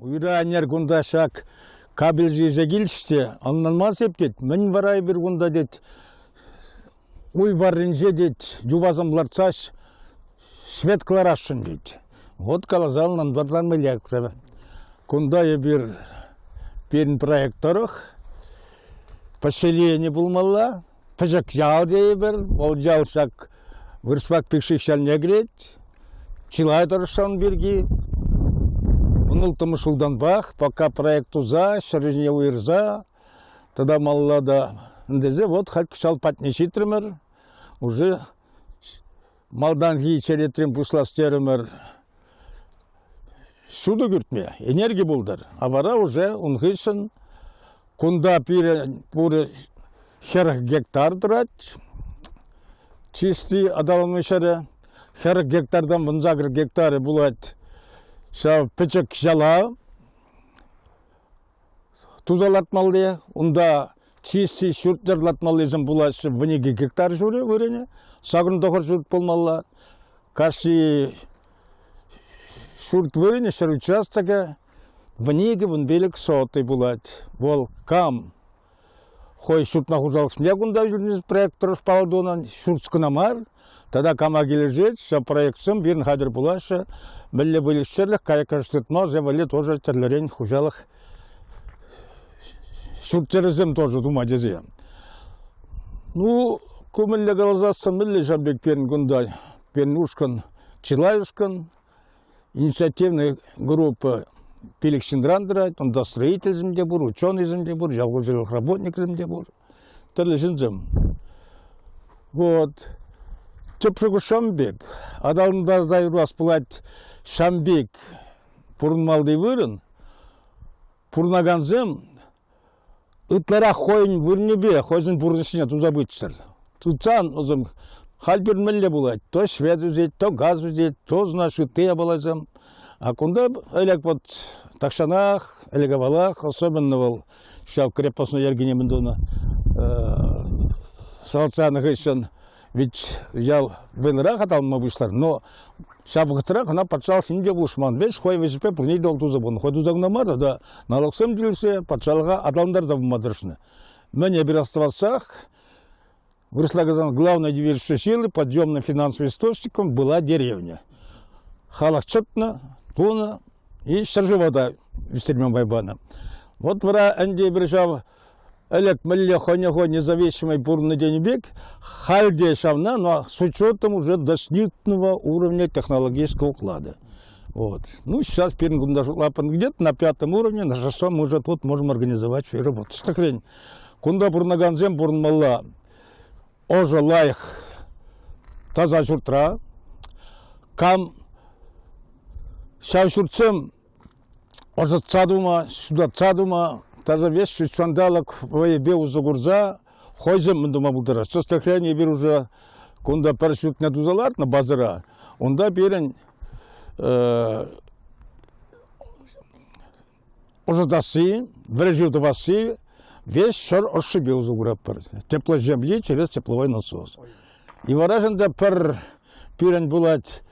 Уйра ӗнер кунта ҫак кабель илсе килчӗҫ те ӑнланмас эп тет. Мӗн вара эпир кунта тет уй варринче тет юпасем лартса свет кӑларасшӑн тет. Вот каласа ӑнлантармалла. Кунта эпир пирӗн проект тӑрӑх поселени пулмалла. Пӗчӗк ял тейӗпӗр. Вӑл ял ҫак Вырӑспак Пикших ялне кӗрет. Чылай тӑрӑшсан пирки. Улттӑмӗш ҫултанпах пока проект туса, ҫӗрӗсене уйӑрса тата малалла та тесе вот халь кӑҫал патне ҫитрӗмӗр. Уже малтанхи черетрен пуҫлас терӗмӗр ҫутӑ кӳртме, энерги пултӑр. А вара уже ун хыҫҫӑн кунта пирӗн пурӗ 40 гектар тӑрать. Чисти аталаннӑ ҫӗрӗ. 40 гектартан 18 гектарӗ пулать ҫав пӗчӗк яла туса лартмалли. Унта чисти ҫурт-йӗр лартмаллисем пулаҫҫӗ 12 гектар ҫурӗ вырӑнӗ. 89 ҫурт пулмалла. Кашни ҫурт вырӑнӗ, ҫӗр участокӗ 12-15 сотый пулать. Вӑл кам хӑй ҫуртма хуҫалӑхне кунта проект тӑрӑш паллӑ тунӑ, ҫурт кӑна мар, тата кама килӗшет, ҫав проектсем пирӗн хатӗр пулаҫҫӗ. Мӗнле выльӑх-чӗрлӗх, кайӑк-кӗшӗк тытма, вӗсем валли тоже тӗрлӗрен хуҫалӑх ҫурт-йӗрӗсем тоже тума тесе. Ну, ку мӗнле каласассӑн, мӗнле ҫав пек пирӗн кунта, пирӗн ушкӑн чылай ушкӑн, инициативная группа пилӗк ҫынран тӑрать, унта строительсем те пур, ученӑйсем те пур, ял хуҫалӑх работникӗсем те пур, тӗрлӗ ҫынсем. Вот. Тӗп шухӑш ҫавӑн пек. Аталантарса юрас пулать ҫавӑн пек пурӑнмалли вырӑн. Пурӑнакансем ытларах хӑйӗн вырӑнӗпе хӑйсен пурнӑҫне туса пыччӑр. Тытсан вӗсем халь пир мӗнле пулать? То свет ӳсет, то газ ӳсет, то значит ытти япаласем. А кунта ӗлӗк вот тахҫанах, ӗлӗк-авалах, особенно вӑл ҫав крепостной йӗркине мӗн тунӑ, салатсанӑ хыҫҫӑн ведь ял вӑйлӑрах аталанма пуҫларӗ, но ҫав вӑхӑтрах ӑна патшалӑх ним те пулӑшман. Веҫ хӑй вӗҫӗпе пурне те туса пынӑ. Хӑй туса кӑна мар тата налогсем тӳлесе патшалӑха аталантарса пыма тӑрӑшнӑ. Мӗн эпир астӑвассах, вырӑсла каласан, главной движущей силой, подъемным финансовым источником была деревня. Халӑх чӑтнӑ, тунӑ и ҫӗршыва та ӳстерме май панӑ. Вот вара ӗнтӗ эпир ҫав ӗлӗк мӗнле хӑйне хӑй независимый пурӑннӑ тенӗ пек, халь те ҫавна, но с учетом уже достигнутого уровня технологического уклада. Вот. Ну, сейчас пирӗн кунта шутлапӑн где-то на пятом уровне, на шестом мы уже тут можем организовать свою работу. Тӗслӗхрен, кунта пурӑнакансем пурӑнмалла ӑшӑ лайӑх таса ҫуртра. Кам ҫав ҫуртсем ӑшӑтса тума, ҫутатса тума тата весь ҫутҫанталӑк вӑйӗпе усӑ курса хӑйсем мӗн тума пултараҫҫӗ. Тӗслӗхрен, эпир уже кунта пӗр ҫуртне туса лартнӑ базӑра. Унта пирӗн ӑшӑтасси, вӗрӗ тӑвасси весь ҫӗр ӑшшипе усӑ куратпӑр. Тепло земли через тепловой насос. И вара ӗнтӗ пӗр пирӗн пулать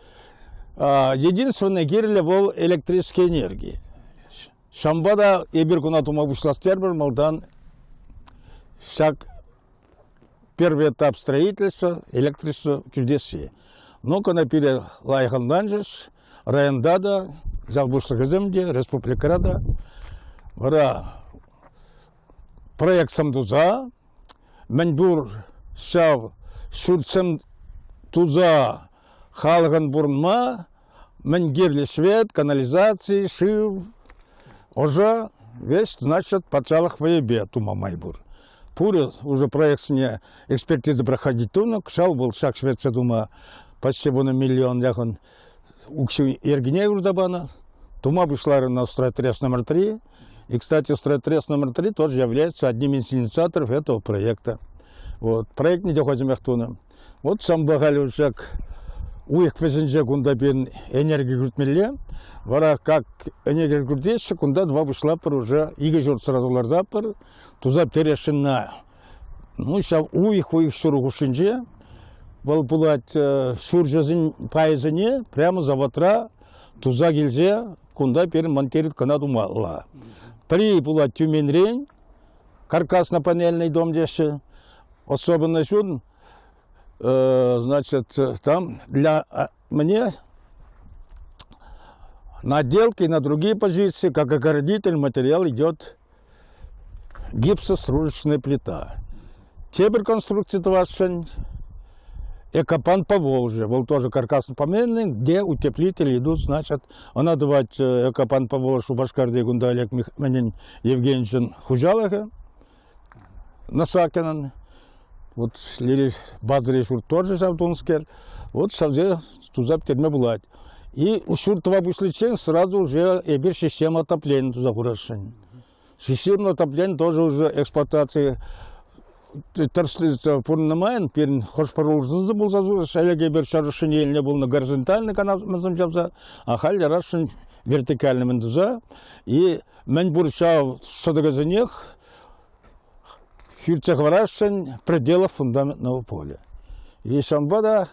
единственное кирлӗ вӑл электрическая энергия. Ҫавӑнпа та эпир куна тума пуҫлас терпӗр малтан ҫак первый этап строительства электричество кӳртесси. Ну, кӑна пире лайӑх ӑнланчӗҫ. Районта та, ял пуҫлӑхӗсем те, республикӑра та. Вара проектсем туса мӗнпур ҫав ҫуртсем туса халӑхӑн пурӑнма мӗн кирлӗ свет, канализаци, шыв, ӑшӑ весь, значит, патшалӑх вӑйӗпе тума май пур. Пурӗ уже проектсене экспертиза проходить тунӑ, кӑҫал вӑл ҫак шветсе тума почти 10 миллион яхӑн укҫи йӗркине юрта панӑ. Тума пуҫларӗ на стройтрест номер 3. И, кстати, стройтрест номер 3 тоже является одним из инициаторов этого проекта. Вот. Проектне те хӑйсемех тунӑ. Вот ҫавӑнпа халь ҫак уйӑх вӗҫӗнче кунта пирӗн энерги кӳртмелле. Вара как энерги кӳртеҫҫӗ, кунта два пуҫлатпӑр уже, икӗ ҫурт сразу лартатпӑр. Туса пӗтересшӗн Ну, ҫав уйӑх-уйӑх ҫурӑ хушшинче вӑл пулать ҫурҫӗсен пайӗсене прямо заводра туса килсе. Кунта пирӗн монтировать кӑна тумалла. Пӗри пулать Тюменьрен, каркасно-панельный дом теҫҫӗ. Особенность ун, значит, там для мне на отделки и на другие позиции, как оградитель, материал идет гипсостружечная плита. Тепӗр конструкци тӑвасшӑн Экопан Поволжье. Вӑл тоже каркасно-панельный, где утеплители идут, значит, ӑна тӑвать Экопан Поволжье Шупашкарти кунта Олег Михайлович Евгеньевичӑн хуҫалӑхӗ Насакинӑн. Вот лири базӑри ҫурт тоже ҫав тунскер. Вот ҫавсе туса пӗтерме пулать. И ҫурт тӑва пуҫличчен сразу уже эпир система отопления туса хурасшӑн. Система отопления тоже уже эксплуатации тӗрӗслесе пурӑннӑ майӑн пирӗн хӑш-пӗр улшӑнусем пулса ӗлӗк эпир ҫӗршӗн илнӗ пулнӑ горизонтальный каналсем ҫапса, а халь ярасшӑн вертикальный мӗн туса и мӗн пур ҫав шӑтӑкӗсенех хӳртсе хӑварасшӑн пределов фундаментного поля. И ҫавӑнпа та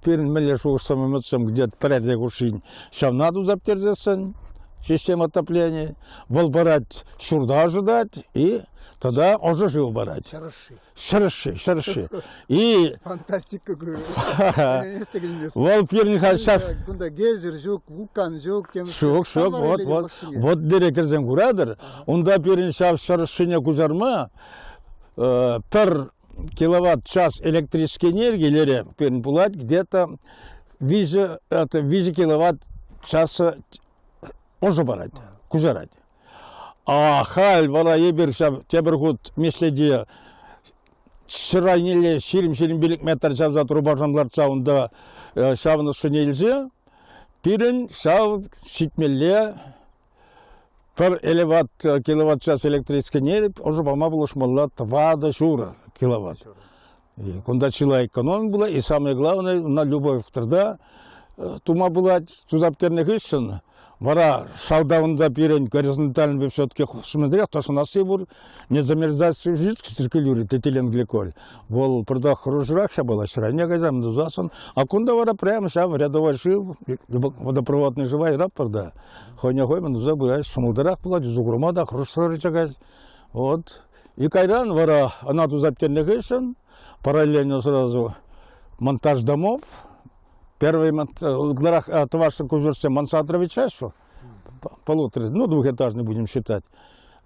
пирӗн мӗнле шухӑшсем ӗмӗтсем где-то пӗрре хушшин ҫавна туса пӗтерсессӗн система отопления, вӑл парать ҫурта ӑшӑтать и тата ӑшӑ шыв парать. Ҫӗрӗшши. Ҫӗрӗшши, ҫӗрӗшши. И Фантастика Вӑл пирӗн халь ҫак Кунта гейзер ҫук, вулкан ҫук, тем. Ҫук, ҫук, вот, вот. Вот дере кӗрсен куратӑр. Унта пирӗн ҫав ҫӗрӗшшине куҫарма пӗр киловатт час электрической энергии лере пирӗн пулать где-то виҫӗ, это, 3 киловатт часа ӑшӑ парать, куҫарать. А халь вара эпир ҫав тепӗр хут меслете ҫӗр айнелле 20-25 метр чавса трубашан лартса унта ҫавӑн ӑшшине илсе пирӗн ҫав ҫитмелле пӗр элеват киловатт час электрической энергии ӑшӑ пама пулӑшмалла 4,5 киловатт. Кунта чылай экономи пулать, и самое главное, на любой вторда тума пулать, туса пӗтернӗ хыҫҫӑн вара шалта унта пирӗн горизонтальный все-таки шмӗтрех тӑшӑнасси пур, не замерзать жидкость циркулирует этиленгликоль. Вӑл пӑртак хӑрушӑрах япала, ҫӗрайне кайсан тусассӑн. А кунта вара прямо ҫав рядовой шыв, водопроводный шыва яратпӑр та, хӑйне хӑй туса пырать, ҫӑмӑлтарах пулать, усӑ курма та хӑрушсӑр чакать. Вот. И кайран вара ӑна туса пӗтернӗ хыҫҫӑн параллельно сразу монтаж домов. Первый ытларах тӑвасшӑн куҫӑрсем Мансатровича что полутора, ну, двухэтажный будем считать.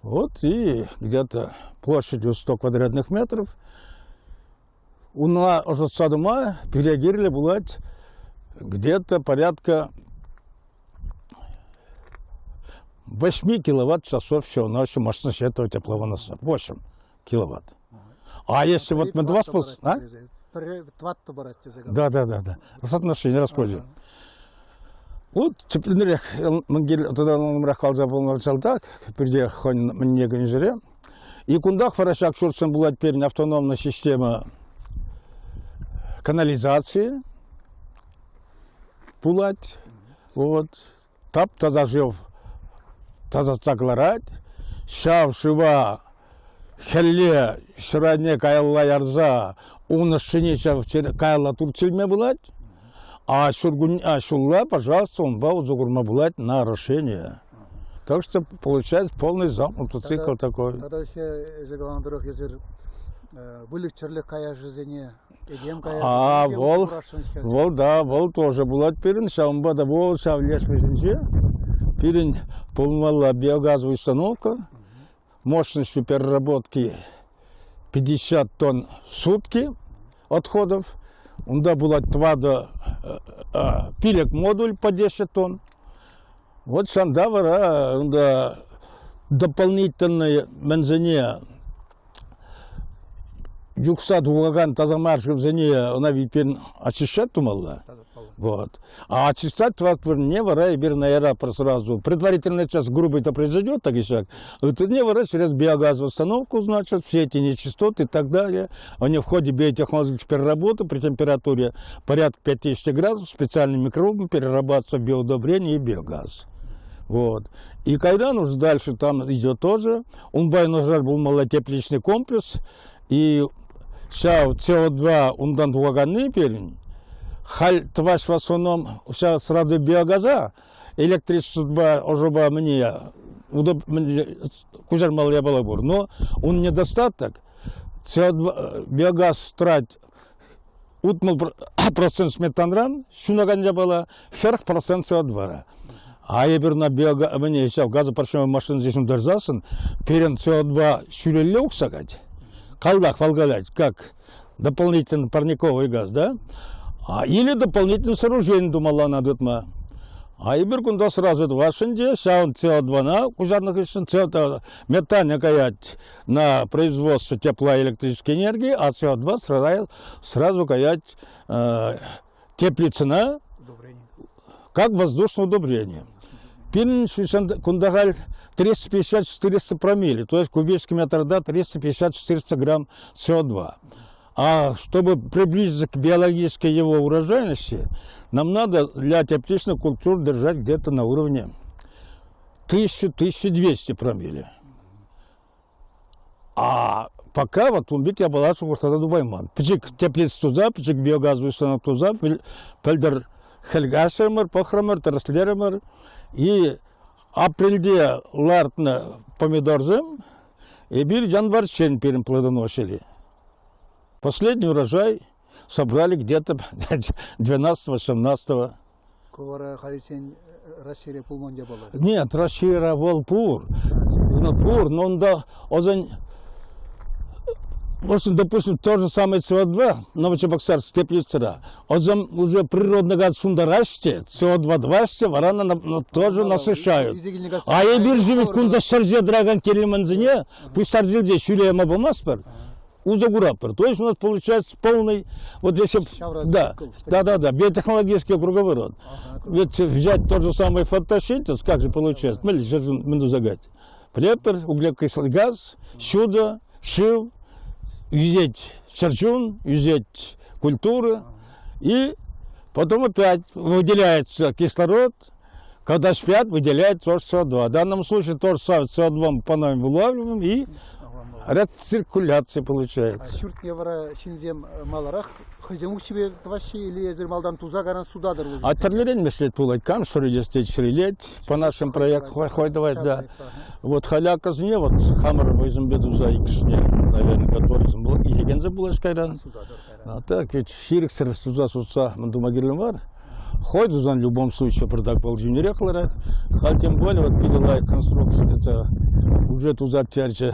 Вот и где-то площадью 100 квадратных метров. Уна ӑшӑтса тӑма пире кирлӗ пулать где-то порядка 8 киловатт часов все на мощность этого тепловыноса. 8 киловатт. А если вот мы два способа... Да, да, да, да. Соотношение расходим. Вот тӗплӗнрех тата нумрах каласа пулнӑ пирте хӑйӗн мӗнне кӗнӗ И кунтах вара ҫак ҫуртсем пулать пирӗн автономная система канализации пулать. Вот. Тап-таса шыв тасатса кӑларать. Ҫав шыва хӗлле ҫӑране каялла ярса ун ӑшшине ҫав каялла туртса илме пулать. А ҫуркунне, а ҫулла, пожалуйста, унпа усӑ курма пулать на орошение. Так что получается полный замкнутый цикл такой. Тата эсӗ каланӑ тӑрӑх эсир выльӑх-чӗрлӗх каяшӗсене этем А вӑл, вӑл да, вӑл тоже пулать пирӗн. Ҫавӑнпа та вӑл ҫав леш вӗҫӗнче пирӗн пулмалла биогазовая установка мощностью переработки 50 тонн в сутки отходов. Унта пулать тӑватӑ пилӗк модуль по 10 тонн. Вот ҫанта вара унта дополнительный мӗнсене юхса тухакан таса мар шывсене ӑна витен очищать тумалла. Вот. А очищать тӑвас вырӑнне вара эпир наверное, сразу предварительная часть грубо это произойдет, так и сяк. Ыттине вара через биогазовую установку, значит, все эти нечистоты и так далее, они в ходе биотехнологической переработки при температуре порядка 50 градусов специальными микробами перерабатываются в биоудобрение и биогаз. Вот. И кайран уж дальше там идет тоже. Унпа юнашар пулмалла тепличный комплекс. И ҫав СО2 унтан тухаканни пирӗн халь тӑваҫ в основном ҫав сразу биогаза. электричествопа, ӑшӑпа мӗне куҫармалли япала пур. Но ун недостаток CO2, биогаз тӑрать 60% метанран ҫунакан япала, 40% CO2-ра. А эпир на мӗне ҫав газопоршневой машинӑсем ҫунтарсассӑн пирӗн CO2 ҫӳлелле уксакать, каллах валгалать, как дополнительный парниковый газ, да? А, или дополнительное сооружение тумалла ӑна тытма. А эпир кунта сразу тӑвасшӑн те ҫавӑн CO2-на куҫарнӑ хыҫҫӑн CO2 метане каять на производство тепла электрической энергии, а CO2 сразу, сразу каять теплицына как воздушное удобрение. Пирӗн кунта халь 350-400 промилле, то есть кубический метрда 350-400 грамм СО2. А чтобы приблизиться к биологической его урожайности, нам надо для тепличных культур держать где-то на уровне 1000-1200 промилле. А пока вот ун пек япала шухӑшласа тупайман. Пӗчӗк теплица туса, пӗчӗк биогаз установка туса пӗлтӗр хӗл каҫрӑмӑр, пӑхрӑмӑр, тӗрӗслерӗмӗр. И апрельте лартнӑ помидорсем эпир январьччен пирӗн плодоносили. Последний урожай собрали где-то 12-18 Ку вара халиччен Раҫҫейре пулман япала. Нет, Раҫҫейре вӑл пур. Ну, пур, но унта озон в допустим, то же самое СО2, Новочебоксарск теплицӑра. Озон уже природный газ ҫунтараҫҫӗ, СО2 тӑваҫҫӗ, вара тоже насыщают. А эпир же ведь кунта ҫӗрсе тӑракан кирлӗ пуҫтарса ҫӳле пулмастпӑр. Усӑ куратпӑр. То есть у нас получается полный, вот если... Да, да, да, да, биотехнологический круговорот. Ведь взять тот же самый фотосинтез, как же получается? Мы загать. Плепер, углекислый газ, чудо, шив, взять чарчун, взять культуры, и потом опять выделяется кислород, когда спят, выделяет тоже СО2. В данном случае тоже самое СО2 мы по нам вылавливаем и рециркуляция получается. Ҫуртне вара ҫынсем маларах хӑйсем укҫипе тӑваҫҫӗ или эсир малтан туса кайран сутатӑр вӗсем? А тӗрлӗрен меслет пулать. Кам шӗрелес тет, шӗрелет. По нашим проектам хой давать, да. Вот халякасене вот хамӑр вӑйсемпе туса иккӗшне, наверное, готовимся был. Илекенсем пулаҫ кайран. А так ведь ҫирӗксӗр туса сутса мӗн тума кирлӗ мар. Хой тусан в любом случае пӗртак вӑл йӳнӗрех ларать. Халь тем более вот питӗ лайӑх конструкция это уже туса пӗтерчӗ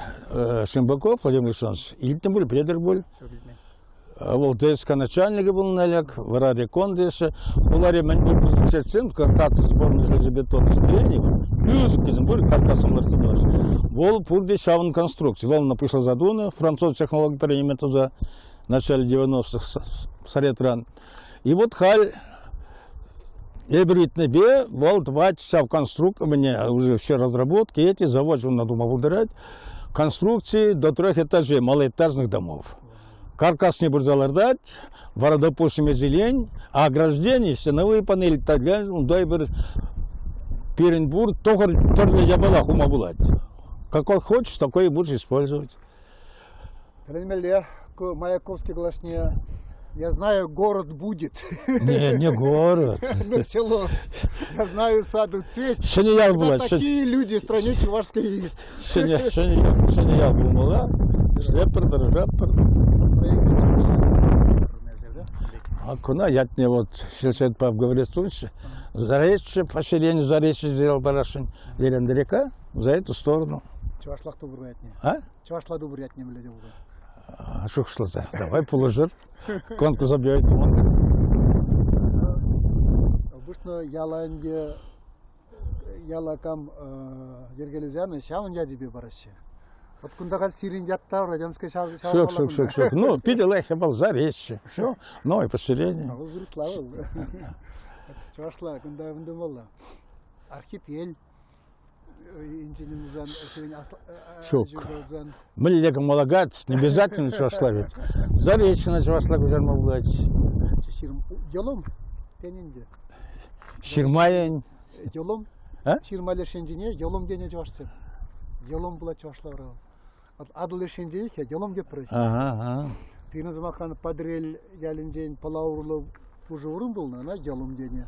Шимбаков Владимир Александрович. Илтнӗ пуль, пӗлетӗр пуль. Вӑл ДСК начальникӗ пулнӑ ӗлӗк, вара рекон теҫҫӗ. Хулари мӗнпур пысӑк сетьсем, каркас сборный железобетонных строений, пысӑк пур, каркасом лартса пыраҫҫӗ. Вӑл пурте ҫавӑн конструкци. Вӑл ӑна пуҫласа тунӑ, француз технологи пӗренеме туса в начале 90-х Советран. И вот халь эпир ыйтнипе вӑл тӑвать ҫав конструкци, мне уже все разработки эти, завод он надумал пултарать, конструкции до трех этажей малоэтажных домов. Каркасне пырса лартать, вара, допустим, зелень, а ограждение, стеновые панели, для унта эпир пирӗн пур тӑхӑр тӗрлӗ япала хума пулать. Какой хочешь, такой и будешь использовать. Тӗлӗнмелле, ку Маяковский калаҫне я знаю, город будет. Не, не город. На село. Я знаю, саду цвесть. Ҫӗнӗ ял пулать. Такие люди в стране чувашской есть. Ҫӗнӗ, ҫӗнӗ, ҫӗнӗ ял пулмалла. Ӗҫлетпӗр, тӑрӑшатпӑр. А куна ятне вот сельсовет обговорить Заречье, поселение Заречье сделал барашин. Лерен река, за эту сторону. Чӑвашлах тупӑр ятне. А? Чӑвашла тупӑр ятне мӗнле те пулсан. Шухӑшласа. Давай пулӑшӑр. Конкурс объявить туман. Обычно яла ӗнтӗ яла кам йӗркелесе янӑ, ҫавӑн ячӗпе параҫҫӗ. Вот кунта халь сирӗн ят та темскер ҫав ҫав Ҫук, ҫук, ҫук, ҫук. Ну, питӗ лайӑх был Заречье. Все, новое поселение. Вӑл вырӑсла вӑл. Чӑвашла кунта мӗн Архипель Ҫук. Мӗнле кӑмӑлакать, не обязательно чӑвашла ведь. Заречье чӑвашла куҫарма пулать. Йӑлӑм тенӗ ӗнтӗ. Ҫырма Йӑлӑм. А? Ҫырма леш енчине йӑлӑм тенӗ чӑвашсем. Йӑлӑм пулать чӑвашла вара. Атӑл леш енче йӑлӑм тепрӗ. Ага, ага. Пирӗн сӑмахран Патӑрьел ялӗнчен Пӑла урлӑ пушӑ вырӑн пулнӑ, ӑна йӑлӑм тенӗ.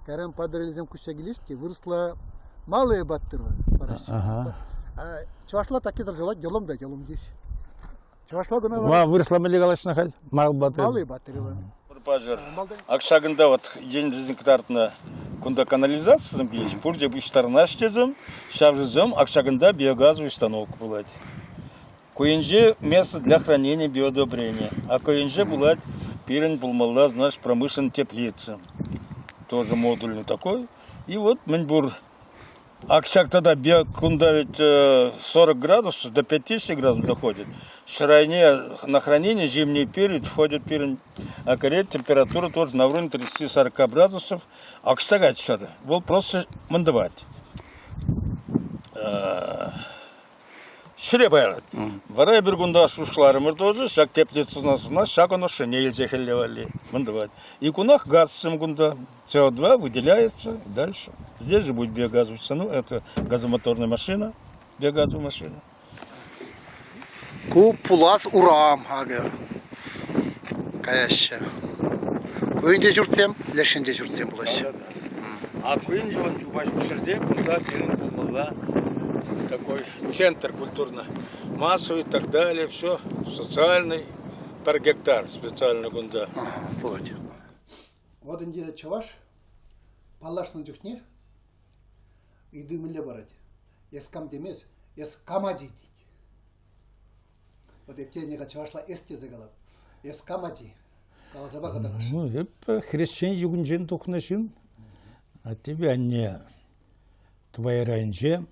Кайран Патӑрьелсем куҫса килеҫ те вырӑсла Малые Батырова параҫҫӗ. Чӑвашла такки тӑршалать йӑлӑм та йӑлӑм теҫ. Чӑвашла кӑна Ма вырӑсла мӗнле калаҫнӑ халь? Мал Батыр. Малые Батырева. Пасӑр. Ак ҫакӑнта вот енчесем кӑтартнӑ кунта канализацисем килеҫ, пурте пуҫтарӑнаҫ тесем, ҫав ак ҫакӑнта биогазовый установка пулать. Ку енче место для хранения биоудобрения, а ку енче пулать пирӗн пулмалла, значит, промышленная теплица. Тоже модульный такой. И вот мӗн пур Ак ҫак тата кунта ведь 40 градусов до 50 градусов доходит. Ҫӗр на хранение зимний период входит пирӗн акарет температура тоже на уровне 30-40 градусов. Ак ҫтакать ҫӗр. Вӑл просто мӑнтӑвать. Ҫӗре паярать. Вара эпир кунта шушларӑмӑр тоже, ҫак теплицӑна ҫак ӑнӑшшине илсе хӗлле валли мӑнтӑвать. И кунах газсем кунта СО2 выделяется дальше. Здесь же будет биогазовый ну, это газомоторная машина, биогазовая машина. Ку пулас урам акӑ каяҫҫӗ. Ку енче ҫуртсем, леш енче ҫуртсем пулаҫҫӗ. А ку енче вон чупа ҫук ҫӗрте кунта пирӗн пулмалла такой центр культурно-массовый и так далее, все социальный пӗр гектар специально кунта. Пулать. Вот ӗнтӗ чӑваш паллашнӑ чухне ыйту мӗнле парать? Эс кам темес, эс кам ачи тет. Вот эп те чӑвашла эс тесе калап. Эс кам ачи? Каласа пар кӑтарташ. Ну, эп хресчен югӗнчен тухнӑ ҫын. Аттепе анне Тӑвай районӗнче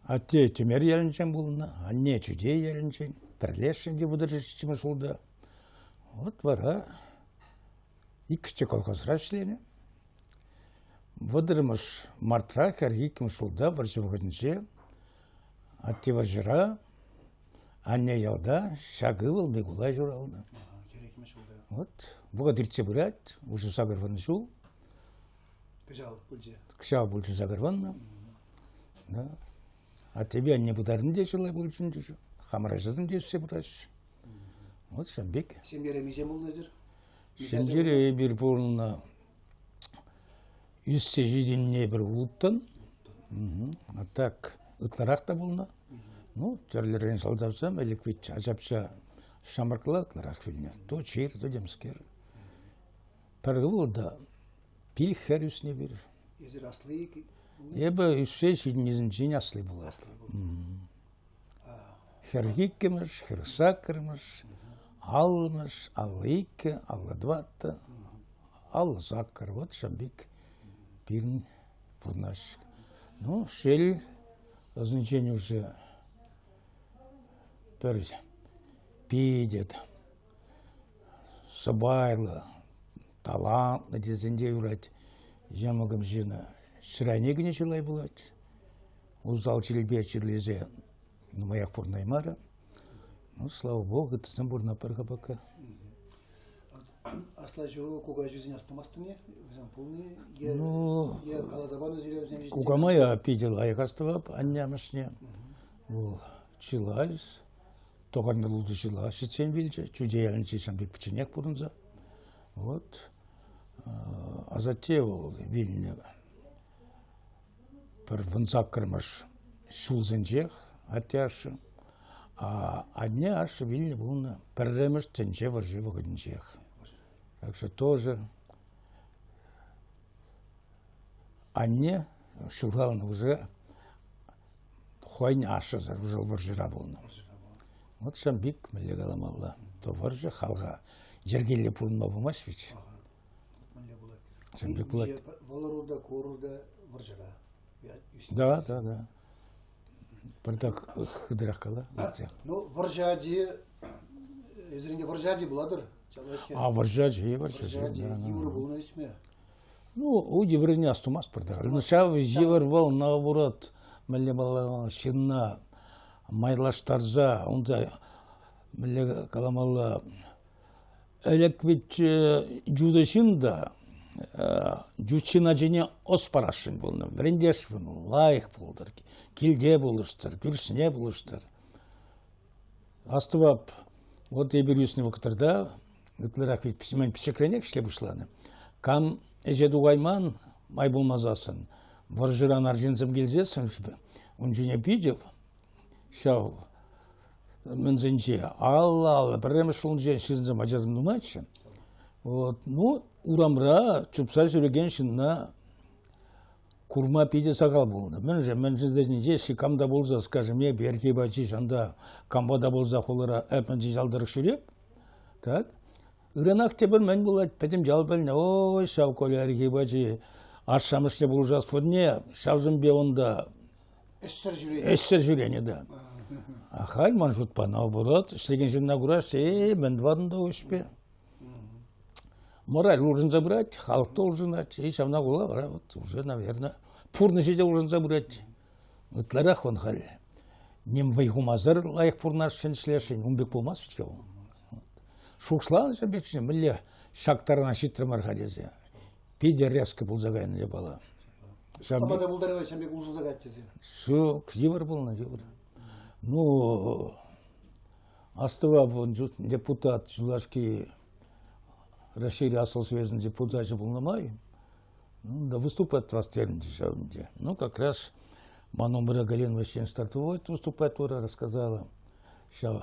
Атте Тӗмер ялӗнчен пулнӑ, анне Чутей ялӗнчен, пӗрлешнӗ те 37 ҫулта. Вот вара иккӗш те колхозра ӗҫленӗ. Вӑтӑрмӗш мартра 42 ҫулта вӑрҫӑ вӑхӑтӗнче атте вӑрҫӑра, анне ялта ҫак ывӑл Микулай ҫуралнӑ. Вот вӑхӑт иртсе пырать, уже 80 ҫул. Кӑҫал пулчӗ. Кӑҫал пулчӗ 80. Да. Аттепе анне пытарни те чылай пулчӗ ӗнтӗ. Хамӑр ачасем те ӳссе пыраҫҫӗ. Вот ҫавӑн пек. Ҫемьере миҫе пулнӑ эсир? Ҫемьере эпир пурӑннӑ ӳссе ҫитӗннӗ эпир улттӑн. А так ытларах та пулнӑ. Ну, тӗрлӗрен сӑлтавсем ӗлӗк ведь ачапча ҫамрӑкла ытларах вилнӗ. То чир, то темскер. Пӗр ывӑл та пил хӗр ӳснӗ пир. Эсир асли? Эпӗ ӳссе ҫитӗннисенчен асли пулать. Асли пулнӑ. 42-мӗш, 48-мӗш, 50-мӗш, 52, 54, 58. Вот ҫавӑн пек пирӗн пурнӑҫ. Ну, шел, ӑсӗнчен уже пӗр питӗ сӑпайлӑ, талантлӑ тесен те юрать. Йӑмӑкӑм ҫынӑ ҫӗр кӗнӗ чылай пулать. Усал чирпе чирлесе нумаях пурӑнаймарӗ. Ну, слава богу, ыттисем пурӑнатпӑр-ха пока. Аслаҫу, кукаҫусене астумастӑн-и? Вӗсем пулни е, Ну, е каласа панӑ сире вӗсем ҫинчен? Кукамая питӗ лайӑх астӑвап анне амӑшне. Вӑл чылай тӑхӑннӑ ултӑ ҫула ҫитсен вилчӗ. Чутей ялӗнче ҫавӑн пек пӗчченех пурӑнса. Вот. Асатте вӑл вилнӗ пӗр 18-мӗш ҫулсенчех атте ашшӗ. А анне ашшӗ вилнӗ пулнӑ пӗрремӗш тӗнче вӑрҫи вӑхӑтӗнчех. Так что тоже анне ҫуралнӑ уже хӑйӗн ашшӗсӗр уже вӑрҫӑра пулнӑ. Вот ҫав пек мӗнле каламалла, то вӑрҫӑ халӑха йӗркеллӗ пурӑнма пулмасть ведь. Мӗнле пулать? Ҫав пек пулать. Вӑл ӑру ку та вӑрҫӑра. Да, да, да. Пӗртак хытӑрах кала. Ну, вӑрҫӑ ачи, эсир ӗнтӗ вӑрҫӑ ачи пулатӑр. А вӑрҫӑ ачи, вӑрҫӑ ачи. Йывӑр пулнӑ ӳсме. Ну, у йывӑрне астумастпӑр та. Ну, ҫав йывӑр вӑл наоборот, мӗнле ҫынна майлаштарса, унта мӗнле каламалла, ӗлӗк ведь ютӑ ҫын та ют ҫын ачине ӑс парасшӑн пулнӑ, вӗрентесшӗн, лайӑх пултӑр, килте пулӑштӑр, кӳршӗне пулӑштӑр. Астӑвап, вот эпир ӳснӗ вӑхӑтра ытларах ведь пӗчӗкренех ӗҫле пуҫланӑ. Кам ӗҫе тухайман, май пулмасассӑн, вӑрҫӑран арҫынсем килсессӗн ун ҫине питӗ ҫав мӗнсенче алла-алла пӗрремӗш ҫулӗнче ҫынсем ачасем нумайччӗ. Вот. Ну, урамра чупса ҫӳрекен ҫынна курма питӗ сахал пулнӑ. Мӗншӗн? Мӗншӗн тесен кам та пулса, скажем, эп Эрхип ачи ҫанта кампа та пулса хулара эп мӗншӗн ял тӑрӑх ҫӳреп. Так. Ыранах тепӗр мӗн пулать, пӗтӗм ял пӗлнӗ. Ой, ҫав Коля Архип ачи ашшӗ-амӑшне пулӑшас вырӑнне ҫавсемпе унта Ӗҫсӗр ҫӳренӗ. Ӗҫсӗр ҫӳренӗ, да. А халь ман шутпа наоборот, ӗҫлекен ҫынна кураҫҫӗ, э, мӗн тӑватӑн та ӗҫпе. Мораль улшӑнса пырать, халӑх та улшӑнать, и ҫавна пула вара вот уже, наверное, пурнӑҫӗ те улшӑнса пырать. Ытларах вон халь ним вӑй хумасӑр лайӑх пурӑнасшӑн, ӗҫлесшӗн, ун пек пулмасть-ҫке вӑл. Шухӑшланӑ ҫав пек мӗнле ҫак тарана ҫитрӗмӗр-ха тесе. Питӗ резко пулса кайнӑ япала. Ҫав та пултараймасть ҫав пек улшӑнса каять тесе. Ҫук, йывӑр пулнӑ, йывӑр. Ну, астӑвап, депутат юлашки Раҫҫейри Аслӑ Советӗн депутачӗ пулнӑ май, ну, да выступать вас терӗнчӗ ҫавӑнче. Ну, как раз ман умра Галина Васильевна стартовать выступать вара рассказала. Ҫав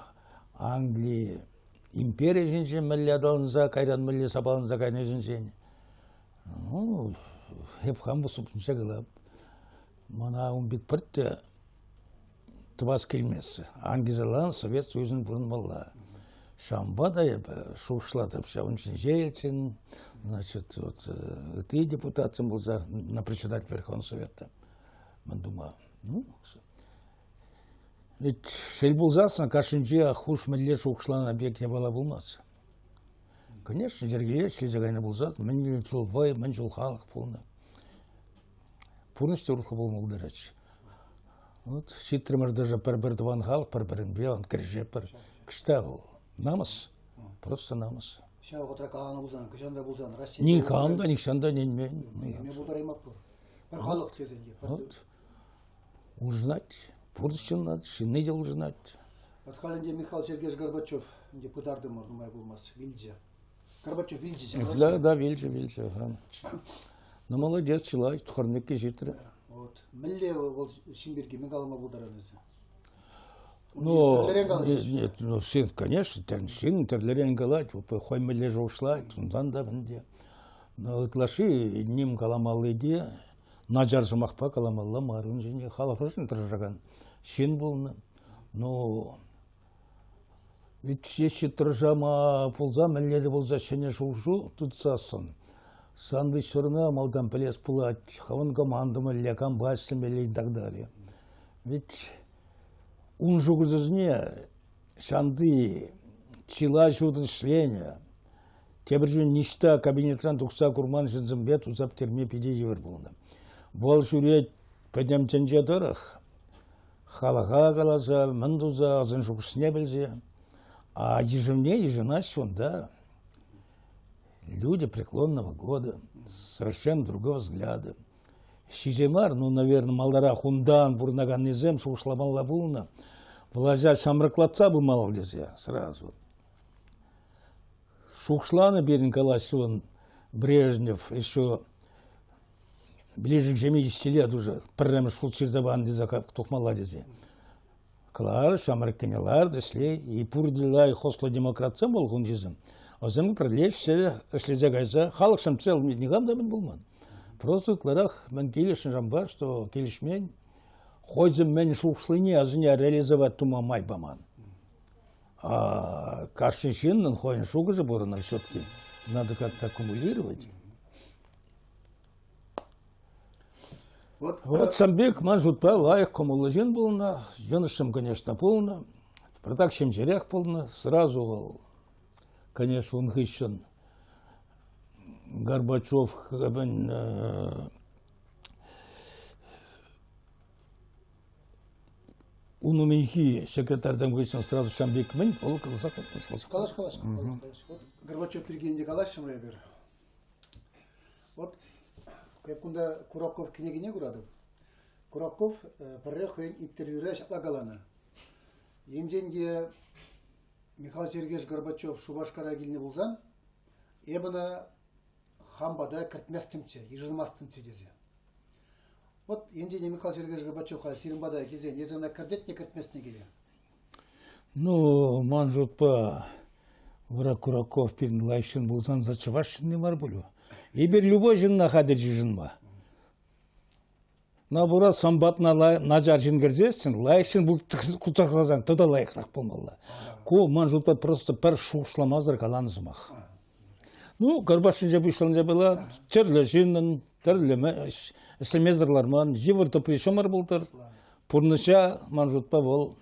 Англи импери ҫинчен мӗнле аталанса кайран мӗнле сапаланса кайни ҫинчен. Ну, эп хам выступнӑччӗ калап. Мана ун пек пӗртте тӑвас килмест. Ангизалан Совет Союзӗн пурӑнмалла. Ҫавӑнпа та эпӗ шухӑшлатӑп, ҫавӑн ҫинче Ельцин, значит, вот, ытти депутатсем пулса на председатель Верховного Совета мӗн тума. Ну, ведь шел пулсассӑн кашнинче хуш мӗнле шухӑшланӑ пек япала пулмасть. Конечно, йӗркеле ӗҫлесе кайнӑ пулсан мӗн чул вӑй, мӗн чул халӑх пулнӑ. Пурнӑҫ та урӑхла пулма пултарать. Вот ҫитрӗмӗр даже пӗр-пӗр тӑван халӑх пӗр-пӗринпе он кӗрешетпӗр. Кӑҫта вӑл? Намӑс. Просто намӑс. Ҫав вӑхӑтра каланӑ пулсан, кӑҫан та пулсан Россия Никам та нихҫан та ӗненмен. Ниме пултараймастпӑр. Пӗр халӑх тесен те. Вот. Улшӑнать. Пурнӑҫ ҫыннать, ҫынни те улшӑнать. Вот халь ӗнтӗ Михаил Сергеевич Горбачев ӗнтӗ пытартӑмӑр нумай пулмасть, вилчӗ. Горбачев вилчӗ. Да, да, вилчӗ, вилчӗ. Ну, молодец, чылай, тухӑрнӑкки ҫитрӗ. Вот. Мӗнле вӑл ҫын пирки мӗн калама пултаран эсӗ? Ну, нет, ну, сын, конечно, сын тӗрлӗрен калать, хӑй мӗнле шухӑшлать, унтан та ӗнтӗ. Но ытлашши ним каламалли те, начар сӑмахпа каламалла мар. Ун ҫинче халӑхшӑн тӑрӑшакан ҫын пулнӑ. Ну, ведь ҫеҫ тӑрӑшама пулса, мӗнле те пулса ҫӗнӗ шухӑшу тытсассӑн, сан ведь все равно малтан пӗлес пулать, хӑвӑн команда мӗнле, кампа ӗҫлемелле и так далее. Ведь ун шухӑшӗсене ҫанти чылай ҫутӑ ӗҫленӗ, тепӗр чун ниҫта кабинетран тухса курман ҫынсемпе туса пӗтерме питӗ йывӑр пулнӑ. Вӑл ҫӳрет пӗтӗм тӗнче тӑрӑх, халӑха каласа, мӗн туса, ӑсӗн шухӑшне пӗлсе. А йышӑнне йышӑнаҫҫӗ унта люди преклонного года, совершенно другого взгляда. Ҫиҫе мар, ну, наверное, маларах унтан пурӑнаканнисем шухӑшламалла пулнӑ. Влаҫа ҫамрӑклатса пымалла тесе сразу. Шухӑшланӑ пирӗн калаҫу Брежнев еще ближе к 70 лет уже пӗрремӗш хут ҫырса панӑ тесе тухмалла тесе. Кӑлар, ҫамрӑккине лар, ӗҫле. И пурте лайӑх ӑслӑ демократсем вӑл хунчисем. Вӗсем пӗрле ӗҫлесе кайса халӑхшӑн цел никам та мӗн пулман. Просто ытларах мӗн килӗшнӗ шампа, что килӗшмен, хӑйсем мӗн шухӑшлине асӑне реализовать тума май паман. А кашни ҫыннӑн хӑйӗн шухӑшӗ пур ӑна все-таки. Надо как-то аккумулировать. Вот, вот сам пек ман шутпа лайӑх кӑмӑллӑ ҫын пулнӑ. Йӑнӑшсем, конечно, пулнӑ. Пӗртак ҫемҫерех пулнӑ. Сразу вӑл, конечно, ун хыҫҫӑн Горбачев ун умӗнхи секретарьсем хыҫҫӑн сразу ҫам пек мӗн вӑл каласа Калаш, калаш, калаш. Вот Горбачев пирки ӗнтӗ калаҫрӑмӑр эпир. Вот эп кунта Кураков кӗнекине куратӑп. Кураков пӗрре хӑйӗн интервьюре ҫапла каланӑ. Енчен те Михаил Сергеевич Горбачев Шупашкара килнӗ пулсан, эп ӑна хам пата кӗртместӗмччӗ, йышӑнмастӑмччӗ тесе. Вот енчен Михаил Сергеевич Горбачев халь сирӗн пата килсен, эсӗ ӑна кӗртетне кӗртместне киле? Ну, ман шутпа, вара Кураков пирӗн лайӑх ҫын пулсан за чӑваш ҫынни мар пуль. Эпир любой ҫынна хатӗр йышӑнма. Наоборот, сӑмпатна начар ҫын кӗрсессӗн, лайӑх ҫын куцахласан тата лайӑхрах пулмалла. Ку, ман шутпа, просто пӗр шухӑшламасӑр каланӑ сӑмах. Ну, Горбачевсенче пуҫланса пыла, тӗрлӗ ҫыннӑн, тӗрлӗ ӗҫлемесӗр ларман, йывӑр тӑпри ҫӑмӑр пултӑр. Пурнӑҫа, ман шутпа, вӑл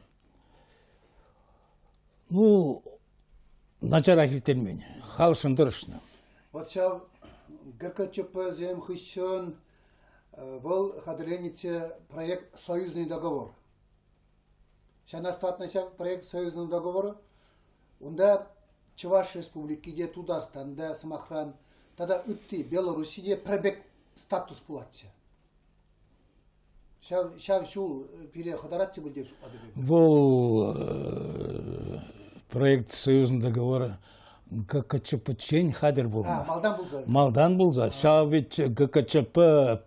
ну, начарах ирттермен, халӑхшӑн тӑрӑшнӑ. Вот ҫав ГКЧПсем хыҫҫӑн вӑл хатӗрленӗччӗ проект «Союзный договор». Ҫавна статнӑ ҫав проект «Союзный договор». Унта Чӑваш Республики те, Тутарстан та, сӑмахран, тата ытти Белорусси те пӗр пек статус пулатчӗ. Ҫав, ҫав ҫул пире хӑтаратчӗ пуль те шутлатӑп эпӗ. Вӑл проект союзный договора ГКЧПчен хатӗр пулнӑ. А, малтан пулса. Малтан пулса. Ҫав ведь ГКЧП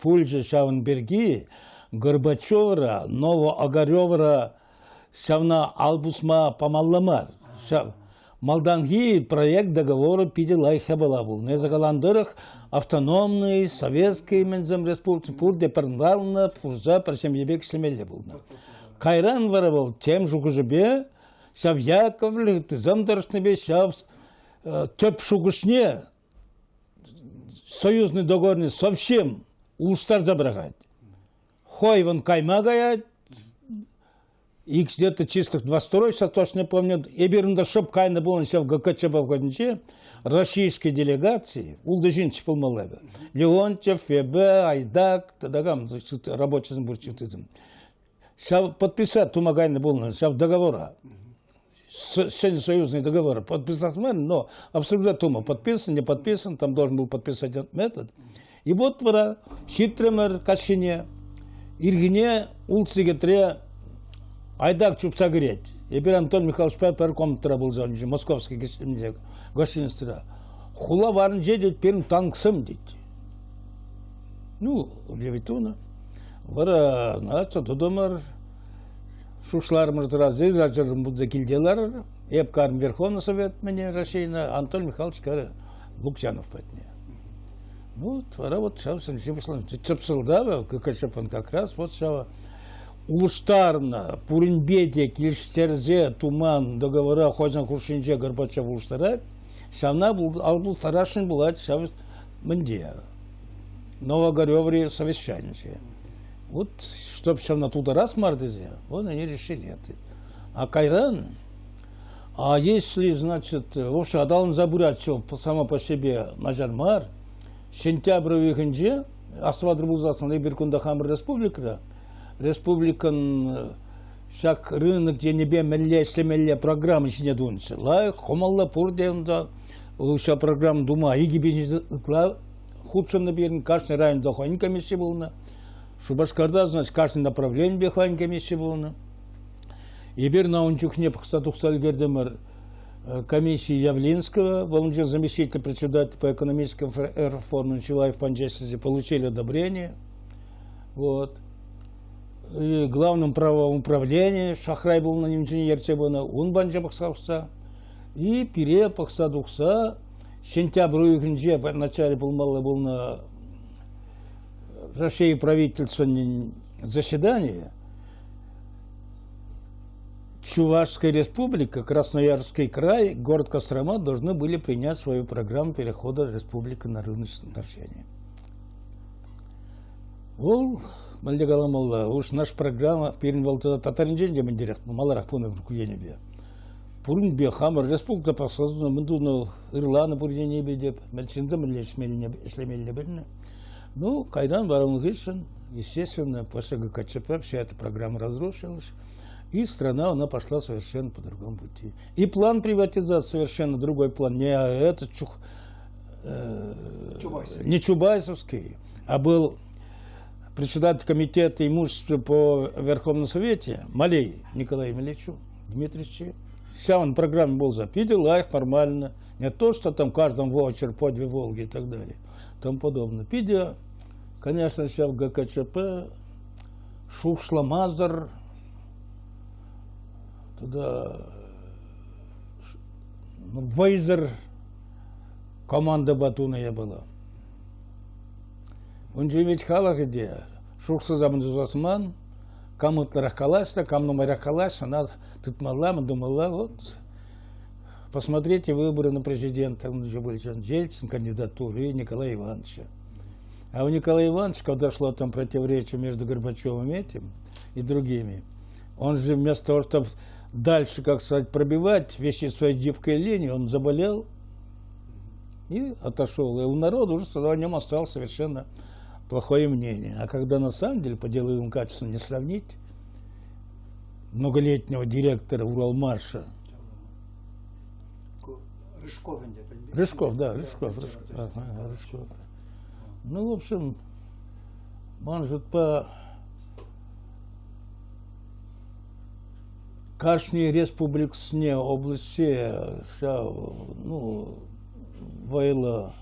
пулчӗ ҫавӑн пирки Горбачевра, Новоогаревра ҫавна ал пусма памалла мар. Ҫав малтанхи проект договора питӗ лайӑх япала пулнӑ. Эсӗ калан тӑрӑх автономный, советский мӗнсем республика пурте пӗрнланнӑ, пурса пӗр ҫемье пек ӗҫлемелле пулнӑ. Кайран вара вӑл тем шухӑшӗпе ҫав Яковлев ыттисем тӑрӑшнипе ҫав тӗп шухӑшне союзный договорне совсем улӑштарса пӑрахать. Хӑй вӑн кайма каять, Икс где-то числых 22 сейчас точно помню, эпир унта шӑп кайнӑ пулнӑ ҫав ГКЧП вӑхӑтӗнче российской делегации, ултӑ ҫынччӗ пулмалла эпӗ. Леонтьев, ФБ, Айдак, тата кам рабочисем пурччӗ тытӑм. Ҫав подписать тума кайнӑ пулнӑ ҫав договора. Ҫӗнӗ союзный договор подписать мар, но обсуждать тума подписан, не подписан, там должен был подписать этот метод. И вот вара ҫитрӗмӗр каҫхине, ирхине улт сехетре Айдак чупса кӗрет. Эпир Антон Михайловичпа пӗр комнатӑра пулса Московский гостиницӑра. Хула варринче тет пирӗн танксем тет. Ну, Левитуна. Вара начал тутӑмӑр. Шушларӑмӑр тӑрасси, ачасем пулса килте ларӑр. Эп карм Верховный Совет мне Российна, Антон Михайлович карӗ Лукьянов патне. Ну, вара вот ҫав сӗнче пуҫланчӗ. Тӗп сӑлтавӗ ГКЧП-н как раз вот ҫав улӑштарнӑ, пуринпе те килӗштерсе туман договора хӑйсен хушшинче Горбачев улӑштарать. Ҫавна ал пултарасшӑн пулать ҫав мӗнте Новогореври совещанинче. Вот, чтоб ҫавна тутарас мар тесе, вот они решили это. А кайран, а если, значит, в общем, аталанса пырать все само по себе начар мар, сентябрь уйӑхӗнче, астӑватӑр пулсассӑн, эпир кунта хамӑр республикӑра, республикӑн ҫак рынок енӗпе мӗнле ӗҫлемелле программа ҫине тунӑччӗ. Лайӑх, кӑмӑллӑ пурте унта ҫав программа тума икӗ бизнес ытла хутшӑннӑ пирӗн. Кашни районта хӑйӗн комисси пулнӑ. Шупашкарта, значит, кашни направленипе хӑйӗн комисси пулнӑ. Эпир на ун чухне пӑхса тухса ӗлкӗртӗмӗр комиссии Явлинского, вӑл унччен заместитель председатель по экономическим реформам Чилаев Панчестизе, получили одобрение. Вот. И главным правовым управлении Шахрай пулнӑ нимчине ертсе пынӑ, ун панча пӑхса тухса. И пире пӑхса тухса сентябрь уйӑхӗнче в начале пулмалла пулнӑ Россия правительственный заседание Чувашская республика, Красноярский край, город Кострома должны были принять свою программу перехода республики на рыночное отношение. Вӑл, мӗнле каламалла, уж наш программа пирӗн вӑл татаринчен те мӗнтерех маларах пынӑ ку енӗпе. Пуринпе хамӑр республика посольствӑна мӗн тунӑ, ырланӑ пур енӗпе те, ҫынсем мӗнле ӗҫлемелле пӗлнӗ. Ну, кайран вара ун хыҫҫӑн, естественно, после ГКЧП вся эта программа разрушилась, и страна, она пошла совершенно по другому пути. И план приватизации совершенно другой план, не этот чух, не Чубайсовский, а был председатель комитета имущества по Верховном Совете Малей Николай Ильичу Дмитриевичу. Вся он программа был запидел, лайх нормально. Не то, что там каждом ваучер по две Волги и так далее. Тому подобное. Питӗ, конечно, ҫав ГКЧП шухӑшламасӑр тата вӑйсӑр командӑпа тунӑ япала. Ун чухне ведь халӑхӗ те шухӑшсӑр тусас ман, кам ытларах калаҫнӑ, кам нумайрах калаҫнӑ, ӑна тытмалла, мӗн тумалла. Вот посмотрите выборы на президента, он еще был Ельцин, кандидатуры Николая Ивановича. А у Николая Ивановича, когда шло там противоречие между Горбачевым этим и другими, он же вместо того, чтобы дальше, как сказать, пробивать, вести своей гибкой линии, он заболел и отошел. И у народа уже о нем осталось совершенно плохое мнение. А когда на самом деле по деловым качествам не сравнить многолетнего директора Уралмаша. Рыжков. Рыжков, да, Рыжков, Рыжков. Ага, Рыжков. Ну, в общем, может, по кашни республиксне области ҫав, ну, вӑйлӑ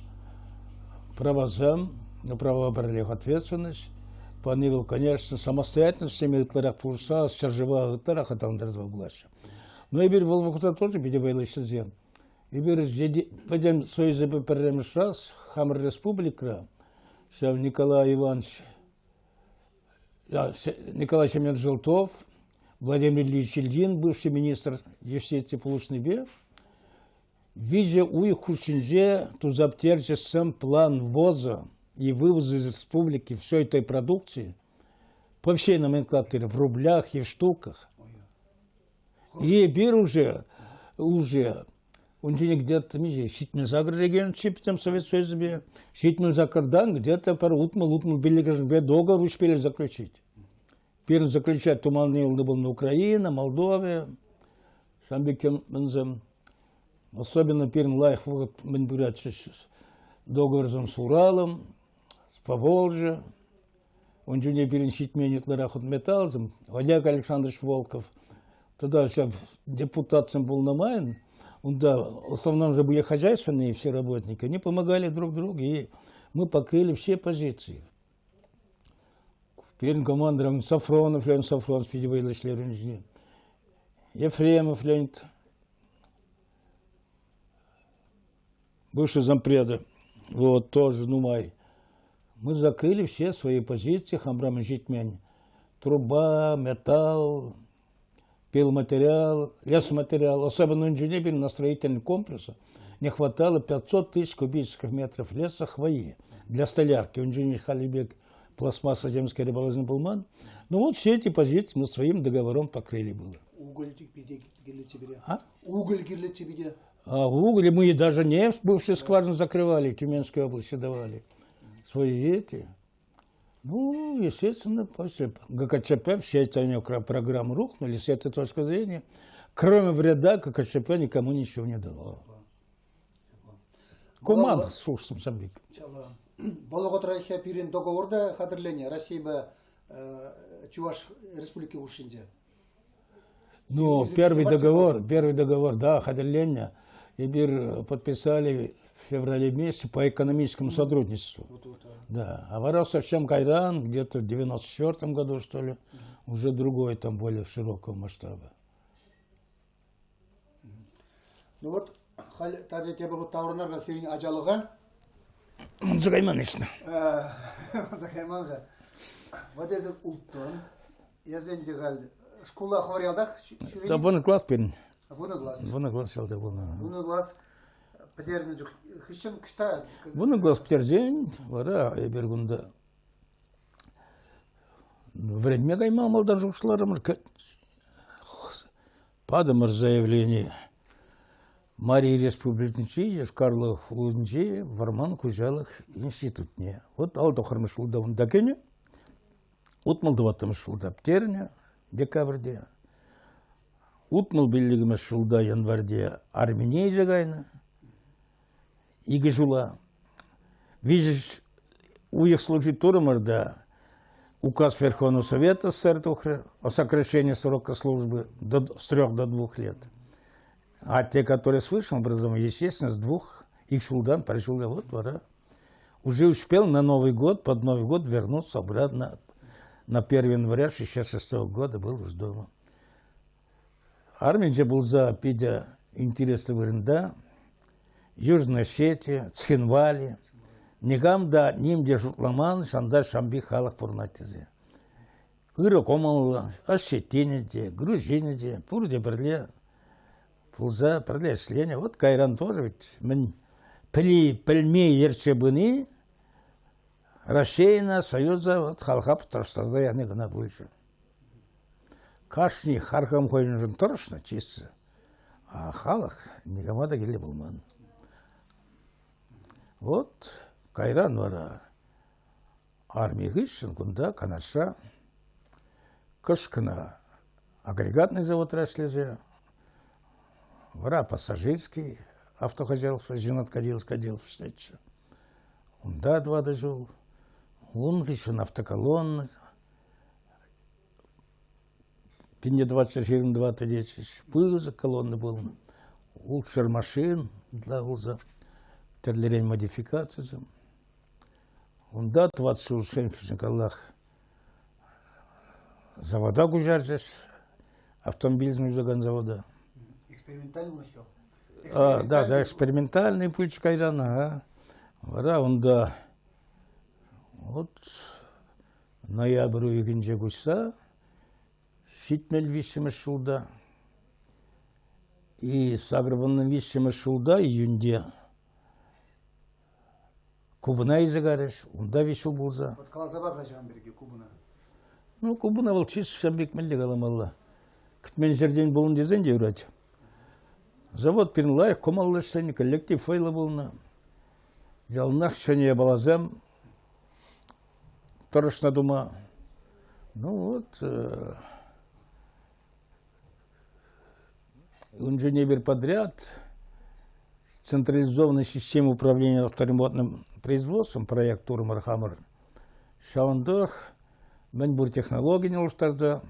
правасем, право пӗрлех ответственность. Пани вӑл, конечно, самостоятельность ытларах пулӑшса ҫӗршыва ытларах аталантарса пулаҫҫӗ. Но эпир вӑл вӑхӑтра тоже питӗ вӑйлӑ ӗҫлесем. Эпир пӗтӗм Союзӗпе пӗрремӗш раз хамӑр республикӑра ҫав Николай Иванович Николай Семенович Желтов, Владимир Ильич Ильин, бывший министр юстиции пулӑшнипе виҫӗ уйӑх хушшинче туса пӗтерчӗ сӗм план ввоза и вывоза из республики всей этой продукции по всей номенклатуре в рублях и в штуках. И эпир уже ун ҫине где-то миҫе 78 региончи пӗтӗм Совет Союзӗпе 78-тан где-то пӗр 60-65-ӗшӗпе договор успели заключить. Пирӗн заключать туманни пулнӑ Украина, Молдовия, ҫавӑн пек мӗнсем. Особенно пирӗн лайӑх вӑхӑт мӗн пыратчӗ договорсем с Уралом, с Поволжье. Ун чухне пирӗн ҫитмен ытларах металлсем. Олег Александрович Волков. Тогда ҫав депутатсем пулнӑ майӑн, унта в основном же были хозяйственные все работники, они помогали друг другу, и мы покрыли все позиции. Пирӗн командиром Сафронов, Леонид Сафронов питӗ вӑйлӑ ӗҫлерӗн Ефремов Леонид, бывший зампреда, вот, тоже нумай. Мы закрыли все свои позиции, хамрам ҫитмен. Труба, металл, пилматериал, лесоматериал. Особенно инженерии на строительном комплексе не хватало 500 тысяч кубических метров леса хвои для столярки. Инженер Халибек пластмасса земская рыболовный пулман. Ну вот все эти позиции мы своим договором покрыли было. Уголь кирлӗ А? Уголь кирлӗ тебе. А уголь мы даже нефть бывшие скважины закрывали, в Тюменской области давали. Свои эти. Ну, естественно, после ГКЧП все эти они программы рухнули с этой точки зрения. Кроме вреда, ГКЧП никому ничего не дало. Команда с Фуксом Самбик. Вӑл вӑхӑтра пирӗн договорда хатӗрленӗ Российпа Чуваш Республики хушшинче. Ну, первый договор, да, хатӗрленнӗ. Эпир подписали в феврале месяце по экономическому сотрудничеству. Да. А вара совсем кайран, где-то в 94 году, что ли, уже другой, там более широкого масштаба. Ну вот, халь тата тепӗр таврӑнар сирӗн ачалӑха. Манса кайман ӗҫнӗ. Манса кайман-ха. Вот эсӗ улттӑн, эсӗ ӗнтӗ халь шкула хӑвӑр ялтах ҫӳренӗ? Да, 10 класс пирӗн. 10 класс. 10 класс ялта пулнӑ. 10 класс пӗтернӗ чух хыҫҫӑн кӑҫта? 10 класс пӗтерсен вара эпир кунта вӗренме кайма малтан шухӑшларӑмӑр. Патӑмӑр заявление. Мари Республикинчи Йошкар-Ола хулинчи вӑрман хуҫалӑх институтне. Вот 59-мӗш ҫулта унта кӗнӗ. 64-мӗш ҫулта пӗтернӗ декабрьте. 65-мӗш ҫулта январьте армине илсе кайнӑ. Икӗ ҫула. Виҫӗ уйӑх служить турӑмӑр та указ Верховного Совета СССР тухрӗ о сокращении срока службы с 3 до 2 лет. А те, которые с высшим образованием, естественно, с двух, ик ҫултан пӗр ҫулта вот вара. Уже успел на Новый год, под Новый год вернуться обратно на 1 января 66 года был уж дома. Арминче пулса питӗ интереслӗ вырӑнта, Южная Осетия, Цхинвали, никам та ним те шутламан, ҫанта ҫампи халӑх пурӑнать тесе. Ырӑ кӑмӑллӑ, осетинӗ те, грузинӗ те, пурте пӗрле пулса пӗрле ӗҫленӗ. Вот кайран тоже ведь мӗн пӗли пӗлме ертсе пыни Раҫҫейна, Союза вот халӑха пӑтраштарса яни кӑна пулчӗ. Кашни харкам хӑйӗншӗн тӑрӑшнӑ чисто, а халӑх никама та кирлӗ пулман. Вот кайран вара арми хыҫҫӑн кунта Канашра кӑшкӑна агрегатный заводра ӗҫлесе, вара пассажирский автохозяйство Зинаткадиловский отдел ӗҫлетчӗ. Унта тӑватӑ ҫул, ун хыҫҫӑн автоколонна, пинне 24 тетчӗҫ, пысӑк колонна пулнӑ. Ултшар машин ытла пулса, тӗрлӗрен модификацисем. Унта тӑват ҫул хыҫҫӑн каллах завода куҫарчӗҫ, автомобильсем юсакан завода. Экспериментальный еще? А, да, да, экспериментальный пулчӗ кайран, ага. Вара унта вот ноябрь уйӑхӗнче куҫса 73-мӗш ҫулта и 83-мӗш ҫулта июньте Кубӑна илсе карӗҫ, унта виҫ ҫул пулса. Вот каласа пар-ха ҫавӑн пирки Кубӑна. Ну, Кубӑна вӑл чыс ҫав пек мӗнле каламалла. Кӗтмен ҫӗртен пулнӑ тесен те юрать. Завод пирӗн лайӑх, кӑмӑллӑ ӗҫленӗ, коллектив вӑйлӑ пулнӑ. Яланах ҫӗнӗ япаласем тӑрӑшнӑ тума. Ну вот, инженер подряд централизованной системы управления авторемонтным производством проект турӑмӑр хамӑр. Ҫавӑнтах мӗн пур технологине улӑштарса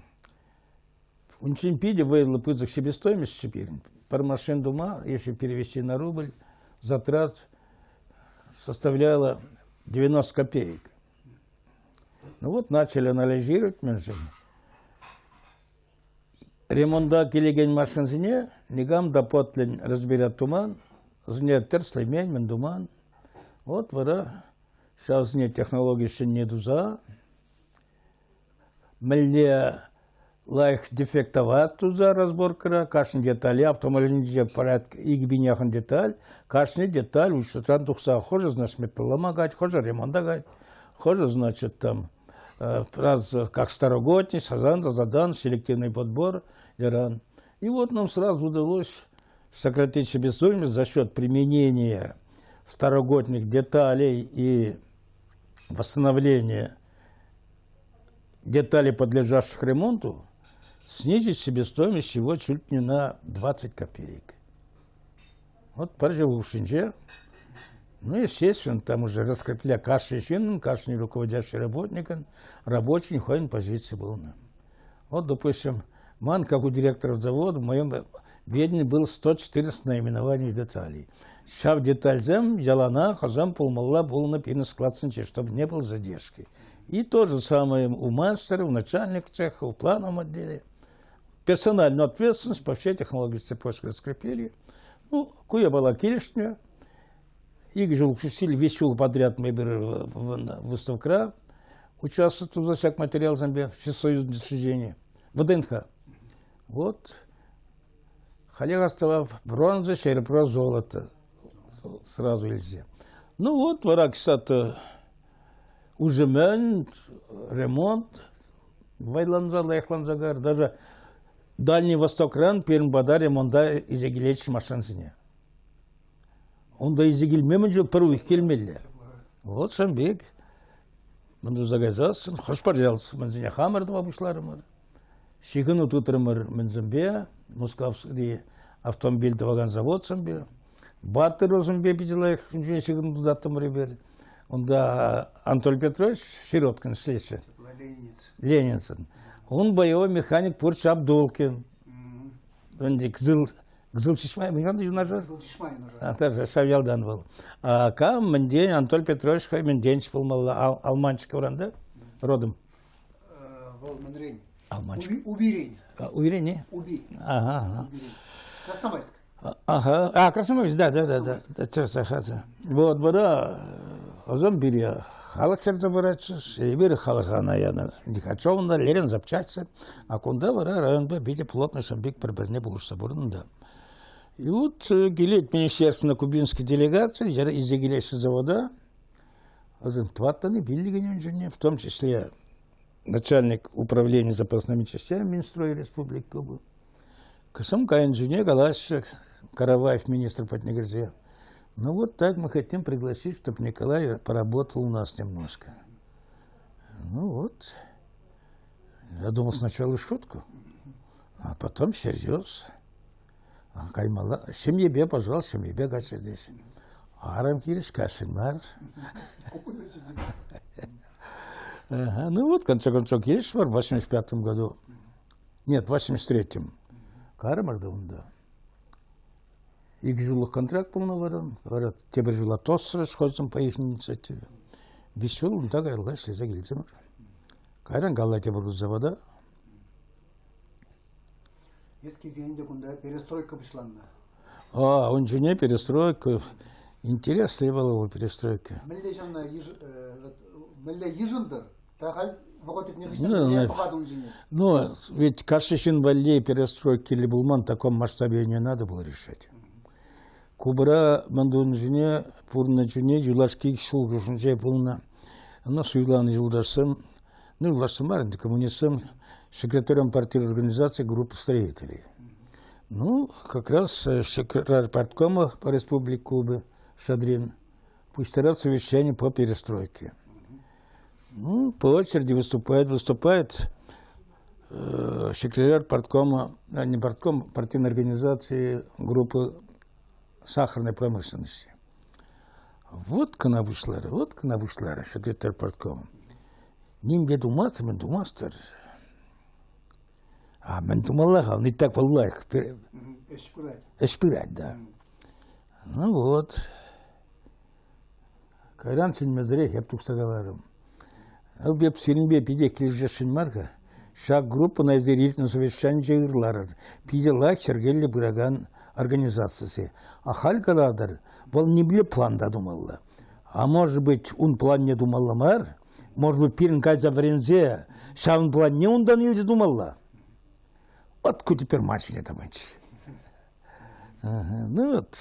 унччен питӗ вӑйлӑ пысӑк себестоимость пирӗн. Пӗр машин тума, если перевести на рубль, затрат составляла 90 копеек. Ну вот начали анализировать мӗншӗн. Ремонта килекен машинсене никам та потлен разбирать туман, вӗсене тӗрӗслемен, мӗн туман. Вот вара ҫавсене технологи ҫӗнни туса мӗнле лайӑх дефектовать туса разборкӑра кашни детале автомобилӗнче порядка 2000 яхӑн деталь, кашни деталь учетран тухса хӑшӗ, значит, металлома кать, хӑшӗ ремонта кать, хӑшӗ, значит, там раз как старогодний, сазан, задан, селективный подбор, яран. И вот нам сразу удалось сократить себестоимость за счет применения старогодних деталей и восстановления деталей, подлежащих ремонту, снизить себестоимость его чуть не на 20 копеек. Вот пӗр ҫул хушшинче, ну, естественно, там уже раскрепля кашни ҫыннӑн, кашни руководящий работникӑн, рабочин хӑйӗн позици пулнӑ. Вот, допустим, ман, как у директора завода, в моем ведении было 114 наименований деталей. Ҫав детальсем яланах хӑсам пулмалла пулнӑ пирӗн складсенче, чтобы не было задержки. И то же самое у мастера, у начальника цеха, у плановом отделе. Персональную ответственность по всей технологической цепочке закрепили. Ну, ку япала килӗшнӗ. Икӗ ҫул хушши виҫ ҫул подряд мы эпир выставкӑра участвовать туса ҫак материалсемпе всесоюзное учреждение ВДНХ. Вот. Халех астӑвав бронза, серебро, золото сразу илсе. Ну вот, вара кстати, уже мӗн ремонт вӑйланса, лайӑхланса кайрӗ. Даже Дальний Востокран пирӗн пата ремонта илсе килетчӗҫ машинсене. Унта илсе килме мӗн чул пӗр уйӑх килмелле. Вот ҫавӑн пек. Мӗн туса кайсассӑн хӑш-пӗр ял мӗнсене хамӑр тума пуҫларӑмӑр. Ҫыхӑну тытрӑмӑр мӗнсемпе, Мускаври автомобиль тӑвакан заводсемпе. Батырусемпе питӗ лайӑх ҫыхӑну тытаттӑмӑр эпир. Унта Анатолий Петрович Сироткин ӗҫлетчӗ. Ленинец. Ленинцӑн. Ун боевой механик пурччӗ Абдулкин. Ӗнтӗ Кзыл. Кзыл Чишмай, мӗн юнашар? Кзыл Чишмай юнашар. Тоже ҫав ялтан вӑл. Кам мӗнтен Анатолий Петрович хӑй мӗнтен пулмалла? Алманчик уранда родом. Вӑл мӗнрен? Алманчик. Убирен. Убирен, Уби. Ага. Красномайск. Ага. А, Красномайск, да, да, да, да. Вот, вара озон бире халӑх серце пыратчӗ, эпир халӑха янӑ Лихачевна, Лерен запчасти, а кунта вара районпа питӗ плотно пек пӗр-пӗрне пулӑшса пурӑннӑ. И вот килет министерство кубинской делегации, илсе килеҫҫӗ завода, вӗсем тӑваттӑн пиллӗкӗн ун в том числе начальник управления запасными частями Минстроя Республики Куба. Кысым кайӑнчине калаҫҫӗ Караваев министр патне кӗрсе. Ну вот так мы хотим пригласить, чтобы Николай поработал у нас немножко. Ну вот, я думал сначала шутку, а потом всерьез. Каймалла. Ҫемьепе, пожалуйста, ҫемьепе каччӑ здесь. Арӑм килӗш, кашин мар. Ага, ну вот, в конце концов, килӗш в 85 году. Нет, в 83-м. Карӑмӑр унта. Икӗ ҫуллӑх контракт пулнӑ вара. Говорят, тепӗр ҫула тосрӗҫ хӑйсем по их инициативе. Виҫ ҫул унта каялла ӗҫлесе килтӗмӗр. Кайран калла тепӗр завода. Эс килсен те кунта перестройка пуҫланнӑ. А, ун чухне перестройка. Интересная была перестройка. Мӗнле ҫавна мӗнле йышӑнтӑр? Та халь вӑхӑт иртнӗ хыҫҫӑн пӑхатӑн ун ҫине. Ну, ведь кашни ҫын валли перестройка кирлӗ пулман, в таком масштабе не надо было решать. Кубӑра мӗн тунӑ чухне, пурӑннӑ чухне юлашки ҫул хушшинче пулнӑ. Ӑна суйланӑ юлташсем, ну, юлташсем мар, ӗнтӗ коммунистсем, секретарем партии организации группы строителей. Ну, как раз секретарь парткома по Республике Кубы Шадрин пуҫтарать совещание по перестройке. Ну, по очереди выступает, выступает секретарь парткома, не партком, партийной организации группы сахарной промышленности. Вот кӑна пуҫларӗ, вот кӑна пуҫларӗ секретарь парткома. Нимпе тумастӑр, мӗн тумастӑр. А мӗн тумалла-ха, он и так вӑл лайӑх. Ӗҫ пырать. Ӗҫ пырать, да. Ну вот. Кайран чӗнмесӗрех эп тухса каларӑм. Эп сирӗнпе питех килӗшесшӗн мар-ха. Ҫак группӑна эсир иртнӗ совещанинче ырларӑр. Питӗ лайӑх йӗркеллӗ пыракан организаци. А халь калатӑр, вӑл нимле план та тумалла. А может быть, ун планне тумалла мар? Может быть, пирӗн кайса вӗренсе ҫавӑн планне унтан илсе тумалла? Вот ку теперь мачине тапать. Ну вот,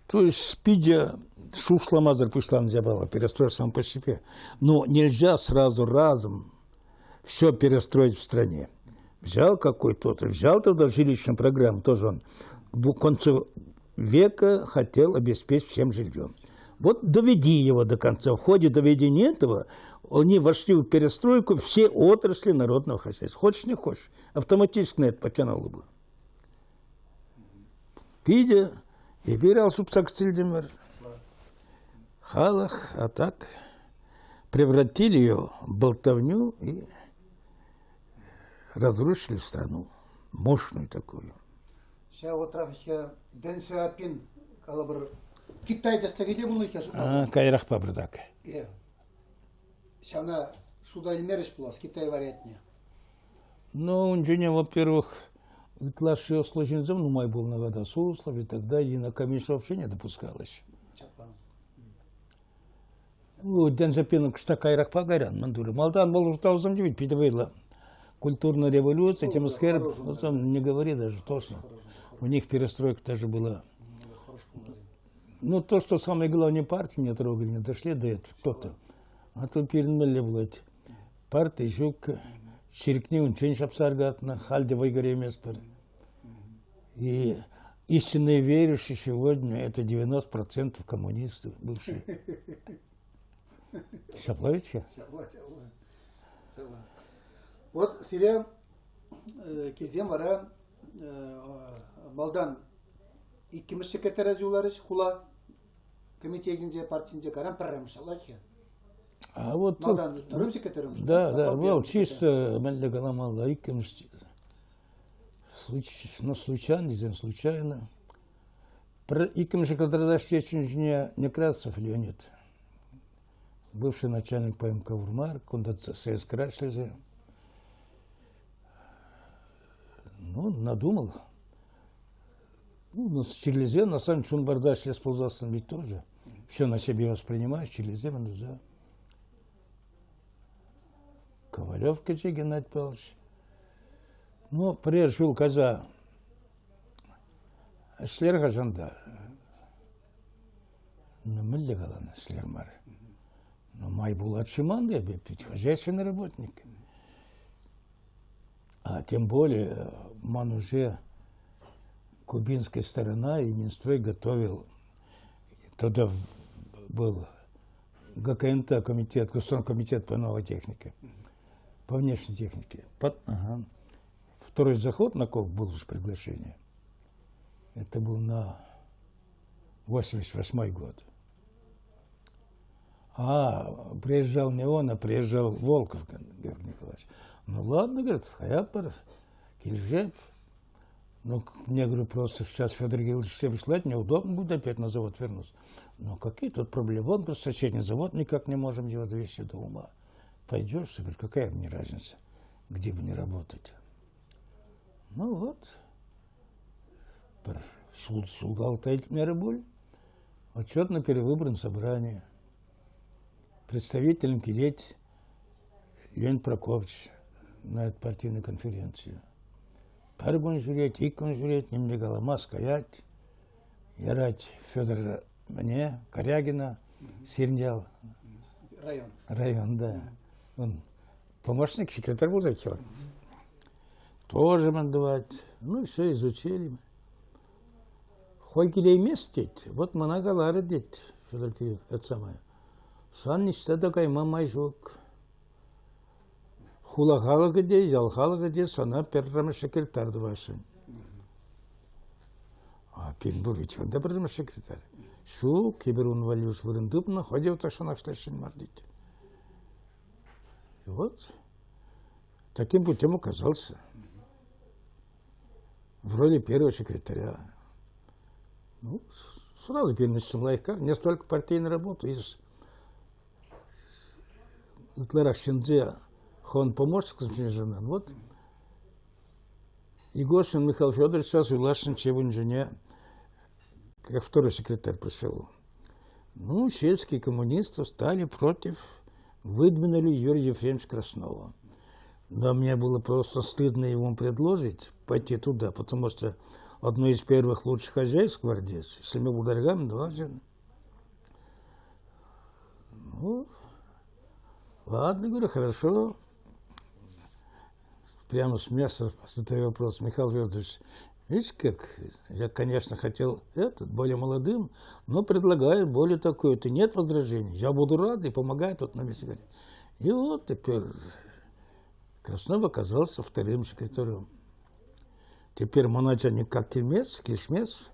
то есть питӗ шухӑшламасӑр пуҫланӑ япала, перестроить сам по себе. Но нельзя сразу разом все перестроить в стране. Взял какой-то, взял тогда жилищную программу, тоже он в конце века хотел обеспечить всем жильем. Вот доведи его до конца. В ходе доведения этого они вошли в перестройку все отрасли народного хозяйства. Хочешь, не хочешь, автоматически на это потянуло бы. Питӗ эпир ал супса кӗтӗлтӗмӗр. Халӑх, а так превратили ее в болтовню и разрушили страну, мощную такую. Ҫав отраф Дэн Сяопин калӑпӑр Китай тӗслӗхӗ те пулнӑ А, каярахпа пӗртак. Ҫавна шута илмерӗҫ пулас Китай вариантне. Ну, ун чухне, во-первых, ытлашши ӑслӑ ҫынсем нумай пулнӑ вата Суслов, и тогда и на комиссию вообще не допускалось. Ну, Дэн Сяопин кӑштах каярахпа кайран мӗн турӗ. Малтан вӑл урталсем те ведь питӗ вӑйлӑ. Культурная революция, темскер, ну, там не говори даже, точно. У них перестройка даже была. Ну, то, что самое главное, партию не трогали, не дошли до этого, кто-то. А то пирӗн пулать. Парти ҫук, чиркне унччен ҫапса аркатнӑ, халь те вӑй кӗрейместпӗр. И истинные верующие сегодня это 90% коммунисты бывшие. Ҫапла ведь-ха? Ҫапла, ҫапла. Ҫапла. Вот сире килсен вара малтан иккӗмӗш секретаря юларӗҫ хула комитетӗнче, партинче, кайран пӗрремӗш ҫаллахи. А вот Малтан вторым секретарем. Да, да, вӑл чисто мӗнле каламалла, иккӗмӗш. Ну, случайно, тесен случайно. Пӗр иккӗмӗш секретарьта ӗҫлетчӗ ҫине Некрасов Леонид, бывший начальник ПМК Урмар, кунта ЦСКра ӗҫлесе. Ну, надумал. Ну, чирлесе, на самом чун парса ӗҫлес пулсассӑн ведь тоже. Все на себе воспринимаешь, чирлесе, мӗн туса. Ковалев кӗчӗ Геннадий Павлович. Ну, пӗрер ҫул кайса ӗҫлер хӑҫан та. Ну, мӗнле каланӑ, ӗҫлер мар. Ну, май пулать-ши ман эпӗ, ведь хозяйственный работник. А тем более ман уже кубинская сторона и Минстрой готовил. Тогда был ГКНТ комитет, Государственный комитет по новой технике, по внешней технике. Под, ага. Второй заход на КОК был уже приглашение. Это был на 88 год. А, приезжал не он, а приезжал Волков Георгий Николаевич. Ну ладно, говорит, Хаяпар, Кильжеп. Ну, мне, говорю, просто сейчас Федор Георгиевич Себешлет, неудобно будет опять на завод вернуться. Но какие тут проблемы? Вот, говорит, соседний завод, никак не можем его довести до ума. Пойдешь, говорит, какая мне разница, где бы не работать. Ну вот, суд, ҫулталӑк илтмерӗ пуль. Отчет на перевыборном собрании. Представителем килет Леонид Прокопьевич на эту партийную конференцию. Пӗр кун ҫӳрет, ик кун ҫӳрет, ним те каламасть, каять. Ярать Федор мне, Корягина, Сирньял. Район. Район, да. Он помощник, секретарь был за Тоже мандавать. Ну, все изучили. Хӑй килеймест тет. Вот мана каларӗ тет Федор это самое. Сан ниҫта та кайма май ҫук. Хула халӑхӗ те, ял халӑхӗ те сана пӗрремӗш секретарь тӑвасшӑн. А пирӗн пур ведь та пӗрремӗш секретарь. Ҫук, эпир ун валли уж вырӑн тупнӑ, хӑй те тахҫанах ӗҫлесшӗн мар тет. И вот таким путем оказался в роли первого секретаря. Ну, сразу перенесем лайфхак, не столько партийной работы, из ытларах ҫынсем хӑвӑн помощник вот Егошин Михаил Федорович сейчас суйласшӑнччӗ ун как второй секретарь пришел. Ну, сельские коммунисты стали против, выдвинули Юрия Ефремовича Краснова. Но мне было просто стыдно ему предложить пойти туда, потому что одно из первых лучших хозяйств гвардейц, если мы Булгаргам, два Ну, ладно, говорю, хорошо. Прямо с места задаю вопрос, Михаил Федорович, видите, как я, конечно, хотел этот, более молодым, но предлагаю более такой. Это нет возражений. Я буду рад и помогаю тут на месте. И вот теперь Краснов оказался вторым секретарем. Теперь мой начальник как килмест, килӗшмест.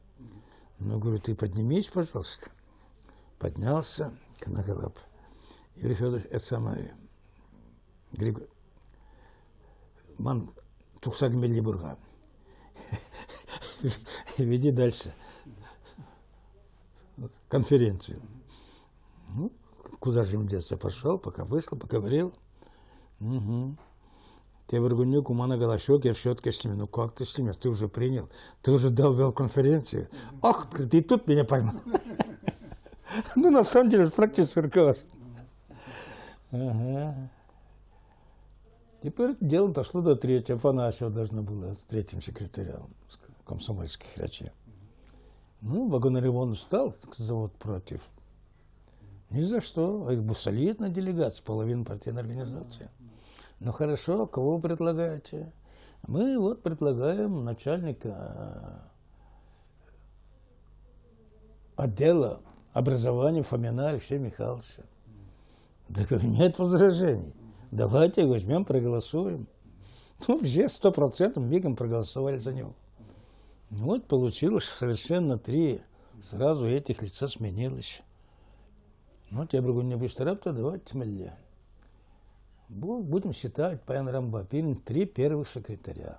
Ну, говорю, ты поднимись, пожалуйста. Поднялся, калап. Юрий Федорович, это самое, Григорий, ман тухса кӗмелли пур-ха. Веди дальше конференцию. Ну, куда же им деться? Пошел, пока вышел, поговорил. Угу. Тепӗр кунне ку мана калать, ҫук, эп все-таки ӗҫлемен. Ну как ты ӗҫлемес? Ты уже принял, ты уже дал вел конференцию. Ах, ты тут меня поймал. Ну, на самом деле, практически руководство. Ага. Теперь дело дошло до третьего. Афанасьева должно было с третьим секретарем комсомольских речей. Ну, вагоноремонт стал, завод против. Ни за что. Их солидная делегация, половина партийной организации. Ну хорошо, кого вы предлагаете? Мы вот предлагаем начальника отдела образования Фомина Алексея Михайловича. Да говорю, нет возражений. Давайте возьмем, проголосуем. Ну, все 100% мигом проголосовали за него. Ну, вот получилось совершенно три. Сразу этих лица сменилось. Ну, тепӗр кунне пуҫтарап та давайте мӗнле. Будем считать паян рампа пирӗн три первых секретаря.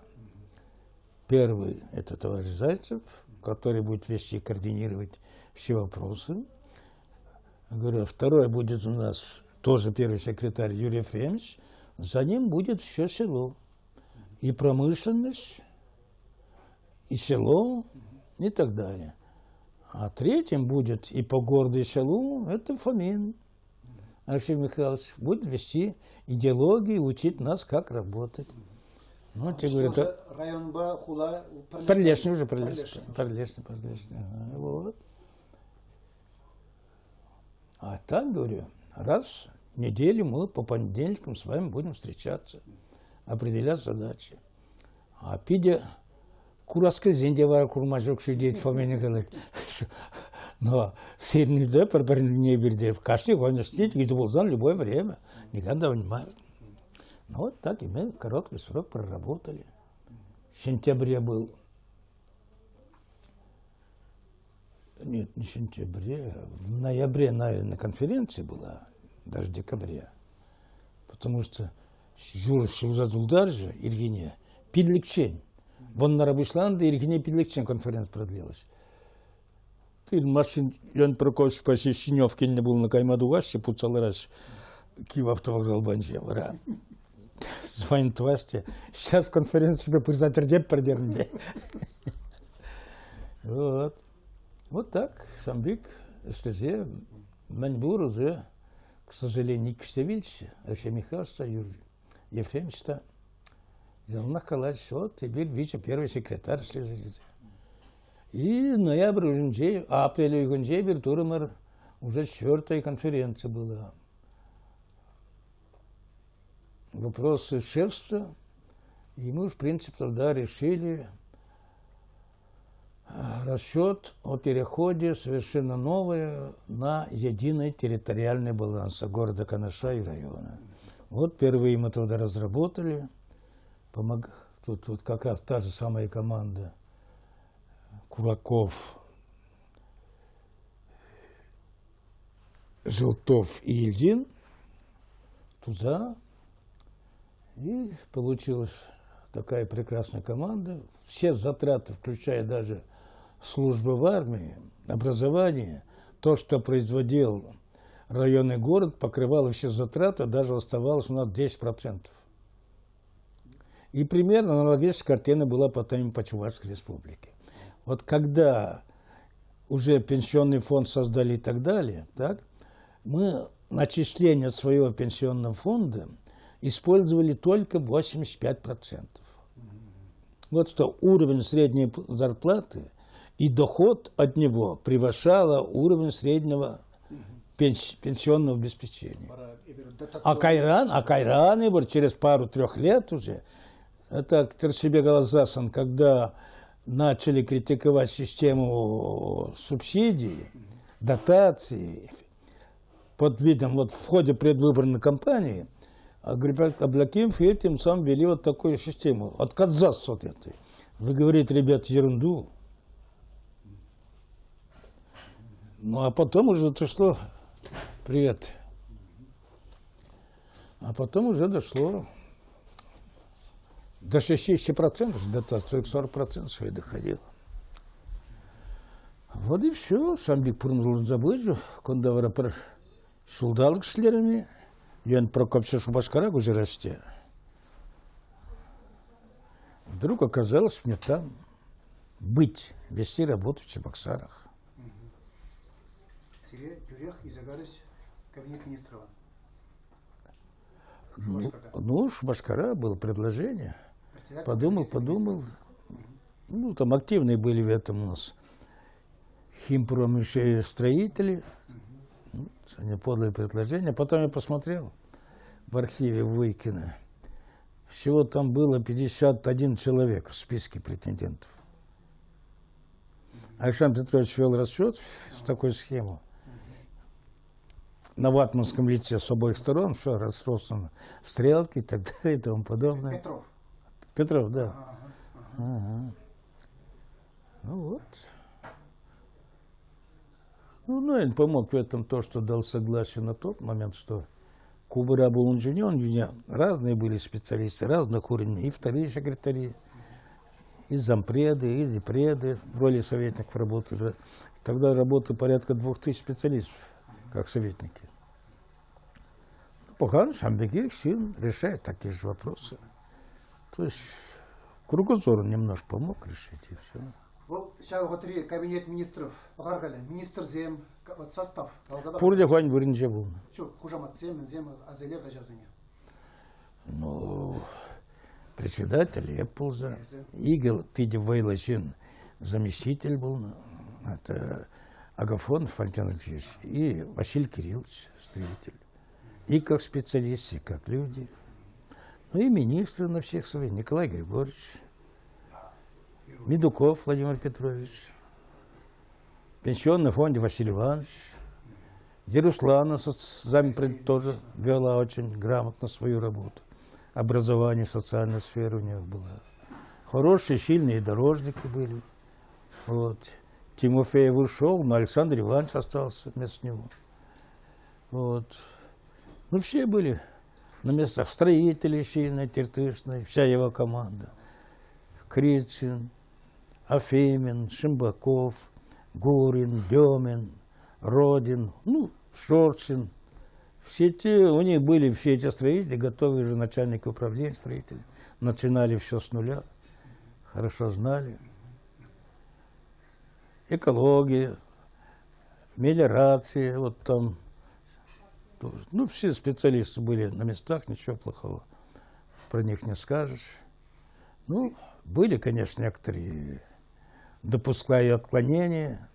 Первый – это товарищ Зайцев, который будет вести и координировать все вопросы. Говорю, второй будет у нас тоже первый секретарь Юрий Ефремович. За ним будет все село. И промышленность, и село, и так далее. А третьим будет и по городу, и селу, это Фомин. Алексей Михайлович будет вести идеологию, учить нас, как работать. Ну, тебе говорят, районпа хула пӗрлешнӗ уже, пӗрлешнӗ, пӗрлешнӗ, пӗрлешнӗ. Вот. А так, говорю, раз в неделю мы по понедельникам с вами будем встречаться, определять задачи. А питӗ курас килсен те вара курма ҫук ҫитет Фома Николаевич. Но сирӗнте пӗр-пӗрне пирте кашни кун ӗҫлет, ыйту пулсан любое время. Никогда не мар. Ну вот так и мы короткий срок проработали. В сентябре был нет, не в сентябре, в ноябре, наверное, конференция была, даже в декабре. Потому что ҫур ҫулса тултарчӗ ирхине пиллӗкчен. Вӑннара пуҫланӑ та ирхине пиллӗкчен конференци продлилась. Пирӗн машин Леонид Прокофьевичпа Синев килнӗ пулнӑ кайма тухаҫҫӗ, путса лараҫҫӗ Кив автовокзал патӗнче вара. Звонит Васте, сейчас конференципе пырса тӗртетпӗр терӗм те. Вот. Вот так, Шамбик ӗҫлесе мӗн пур уже к сожалению, иккӗште вилчӗ. Алексей Михайлович та, Юрий Ефремович та. Яланах калаҫҫӗ, вот теперь вице-первый секретарь ӗҫлесе тесе. И ноябрь уйӑхӗнче, апрель уйӑхӗнче эпир турӑмӑр уже четвертая конференция была. Вопросы шефства. И мы, в принципе, тогда решили расчет о переходе совершенно новый на единый территориальный баланс города Канаша и района. Вот впервые мы тогда разработали, помог, тут вот как раз та же самая команда Кулаков, Желтов и Ильдин туда. И получилась такая прекрасная команда. Все затраты, включая даже службу в армии, образование, то, что производил районный город, покрывало все затраты, даже оставалось у нас 10%. И примерно аналогичная картина была потом по Чувашской республике. Вот когда уже пенсионный фонд создали и так далее, так, мы начисление от своего пенсионного фонда использовали только 85%. Вот что уровень средней зарплаты и доход от него превышало уровень среднего пенсионного обеспечения. А кайран, вот через пару-трех лет уже, это себе Галазасан, когда начали критиковать систему субсидий, дотаций, под видом, вот в ходе предвыборной кампании, Аблякимов этим сам ввели вот такую систему, отказаться от этой. Вы говорите, ребят, ерунду. Ну, а потом уже дошло, привет, а потом уже дошло до 60%, дотация 40% своей доходила. Вот и все. Ҫавӑн пек пурӑнса забыть. Кунта вара пӗр ҫулталӑк ӗҫлерӗм. Леонид Прокопьевич Шупашкара куҫараҫҫӗ. Вдруг оказалось мне там быть, вести работу в Чебоксарах. Сире тӳрех илсе карӗҫ кабинет министрова. Ну, Шупашкара было предложение. Подумал, подумал. Ну, там активные были в этом у нас химпром еще и строители. Ну, они подали предложение. Потом я посмотрел в архиве Выкина. Всего там было 51 человек в списке претендентов. Александр Петрович вел расчет в такую схему. На ватманском лице с обоих сторон все разбросано, стрелки и так далее и тому подобное. Петров. Петров, да. Ага. Ну вот. Ну, наверное, помог в этом то, что дал согласие на тот момент, что Кубара был инженер, у меня разные были специалисты, разных уровней, и вторые секретари, И зампреды, и зипреды в роли советников работали. Тогда работало порядка 2000 специалистов, как советники. Пӑхан ҫавӑн пекех ҫын решает такие же вопросы. То есть кругозор немножко помог решить, и все. Вӑл ҫав вӑхӑтри кабинет министров пӑхар-халӗ, министрсем, вот состав. Пурте хӑйӗн вырӑнӗнче пулнӑ. Ҫук, хушаматсем, мӗнсем, аса илер ачасене. Ну, председатель эп пулса, икӗ питӗ вӑйлӑ ҫын заместитель пулнӑ. Это Агафонов Валентин Алексеевич и Василий Кириллович, строитель. И как специалисты, и как люди. Ну и министры на всех своих. Николай Григорьевич, Медуков Владимир Петрович, пенсионный фонд Василий Иванович, Деруслана зампред тоже вела очень грамотно свою работу. Образование, социальная сфера у них была. Хорошие, сильные дорожники были. Вот. Тимофеев ушел, но Александр Иванович остался вместо него. Вот. Ну, все были на местах. Строители сильные, Тертышные, вся его команда. Крицын, Афимин, Шимбаков, Гурин, Демин, Родин, ну, Шорчин. Все те, у них были все эти строители, готовые же начальники управления строители. Начинали все с нуля, хорошо знали. Экология, мелиорация, вот там. Ну, все специалисты были на местах, ничего плохого про них не скажешь. Ну, были, конечно, некоторые, допуская отклонения,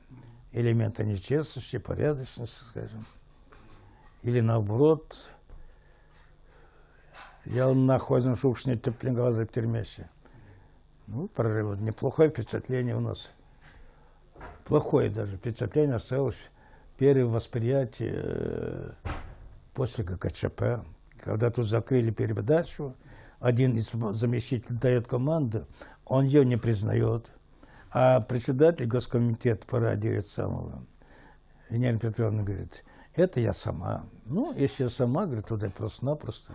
элементы нечестности, порядочности, скажем. Или наоборот, яланах хӑйсен шухӑшне тӗплӗн каласа пӗтермеҫҫӗ. Ну, прорыв. Неплохое впечатление у нас. Плохое даже впечатление осталось первое восприятие после ГКЧП. Когда тут закрыли передачу, один из заместителей дает команду, он ее не признает. А председатель госкомитета по радио самого, Венера Петровна говорит, это я сама. Ну, если я сама, говорит, тогда просто-напросто,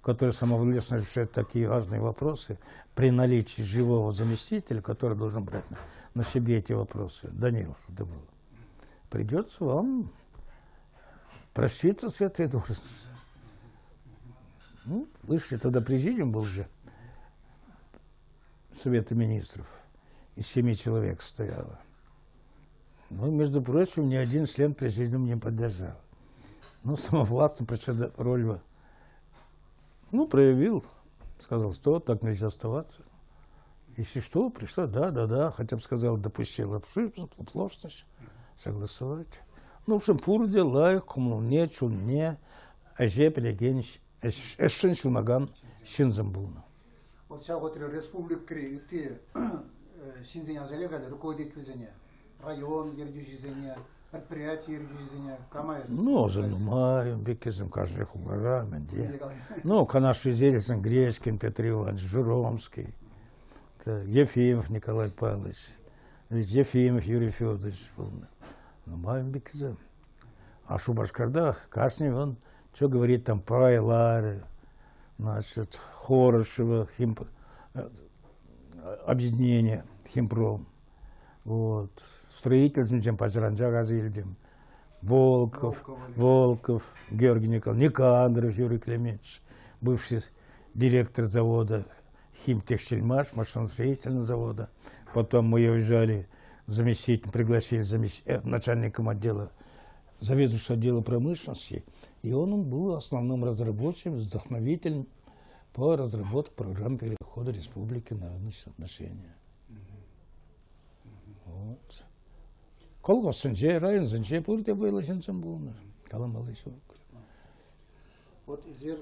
которая самовластно решает такие важные вопросы, при наличии живого заместителя, который должен брать на себе эти вопросы, Данилов это был, придется вам проститься с этой должностью. Ну, вышли тогда президиум был же Совета Министров, из 7 человек стояло. Ну, между прочим, ни один член президиума не поддержал. Ну, самовластно председатель роль, ну, проявил, сказал, что так нельзя оставаться. Если что, пришла, да, хотя бы сказал, допустил оплошность, согласовать. Ну, в общем, пурте лайӑх кӑмӑлне, чунне, ӗҫе пӗлекен, ӗҫшӗн ҫунакан ҫынсем пулнӑ. Вот ҫав вӑхӑтри республикӑри ытти ҫынсене аса илер руководительсене, район ертӳҫисене, предприяти ертӳҫисене кама эс? Ну, нумай, пеккисем каждый хулара, мӗнде. Ну, Канаш Визелицын, Гречкин Петр Иванович, Журомский, Ефимов Николай Павлович, Ефимов Юрий Федорович пулнӑ. Нумай пеккисем. А Шупашкарта кашни он что говорит там про Айлары, значит, Хорошево, хим, объединение Химпром. Вот. Строительством паҫӑранчах аса илтӗм. Волков, Волков, Георгий Николаевич, Никандров Юрий Клементьевич, бывший директор завода Химтехсельмаш, машиностроительного завода. Потом мы ее взяли заместителем, пригласили начальником отдела, заведующего отдела промышленности. И он был основным разработчиком, вдохновителем по разработке программ перехода республики на рыночные отношения. Вот. Колхозсенче, районсенче пурте вӑйлӑ ҫынсем пулнӑ. Каламалли ҫук. Вот эсир